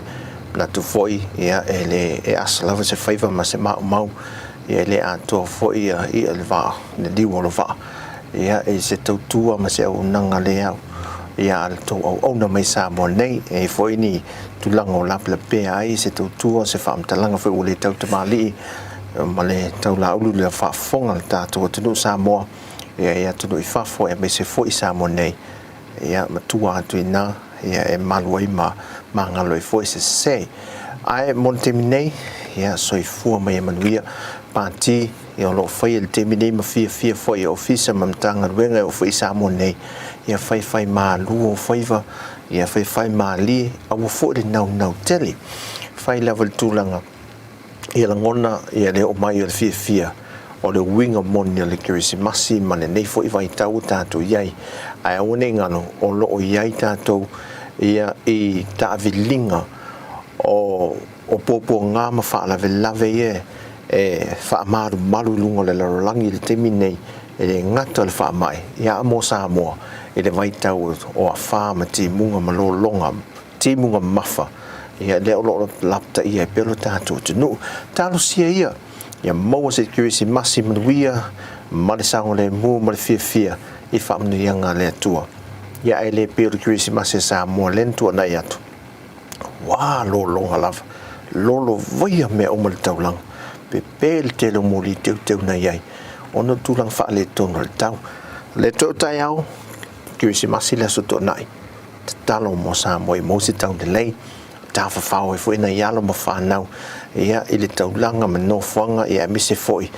manatu foi ia e le e asa lava se faiva ma se maumau ia e le atoa foi ia ia le vaa le liu o le vaa ia i se tautua ma se auaunaga le au ia a le tou auauna mai Samoa nei. E i ai foi ni tulaga o lapelapea ai se tautua, se faamatalaga foi ua le tau tamalii ma le taulaulu i le faafofoga a le tatou atunuu Samoa, ia i atunuu i fafo aemaise foi Samoa nei, ia matua atu i ina, ia e malu ai ma magalo ai foi se sese. Ae mo le taimi nei, ia soifua ma ia manuia. Pati, ia o lo o faia i le taimi nei ma fiafia foi e Ofisa ma Matagaluega e oo foi i Samoa nei, ia faifai malu o faiva, ia faifai malie, aua foi le naunau tele. Fai lava le tulaga ia lagona ia le oo mai o le fiafia o le uiga moni o le Kerisimasi ma lenei foi vaitau ua tatou i ai. Ae aua ne i galo, o lo o i ai tatou ia i taaviliga o o puapuaga ma faalavelave ia e faamalumalu i luga o le lalolagi i le taimi lenei, e le gata o le faamai, ia a mo Samoa i le vaitau o afa ma timuga ma lologa, timuga mamafa, ia lea o lo o lapataia ai pea lo tatou atunuu. Talosia ia, ia maua se Kerisimasi manuia ma le saogalemu ma le fiafia i faamanuiaga a le Atua. Ia ae le pei o le Kerisimasi a Samoa lea na tuanai atu. Ua lologa lava, lolovaia mea uma i le taulaga, pepe le tele o moli teuteu na i ai, ona o tulaga faaletonu o le tau. O le toe o taeao, Kerisimasi le Aso Toonai, tatalo mo Samoa i maua se tau lelei, tafafao ai foi nai alo ma fanau ia i le taulaga ma nofoaga ia aemaise foi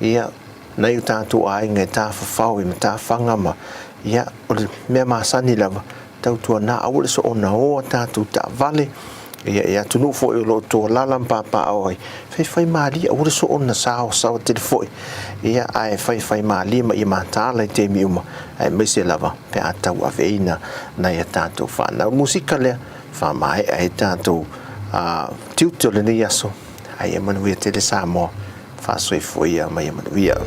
ia nai o tatou aiga e tafafao i matafaga ma ia o le mea masani lava Tautuana aua le soona o a tatou taavale, ia i atunuu foi o lo o tualala ma papaaao ai, faifaimalie aua le soona saosaoa tele foi, ia ae faifaimalie ma ia mataala i taimi uma, aemaise lava pe a tauaveina nai a tatou fanau. Musika lea faamaea ai tatou tiute o lenei aso, ae ia manuia tele Samoa, faasoifua ia ma ia manuia.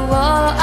Ua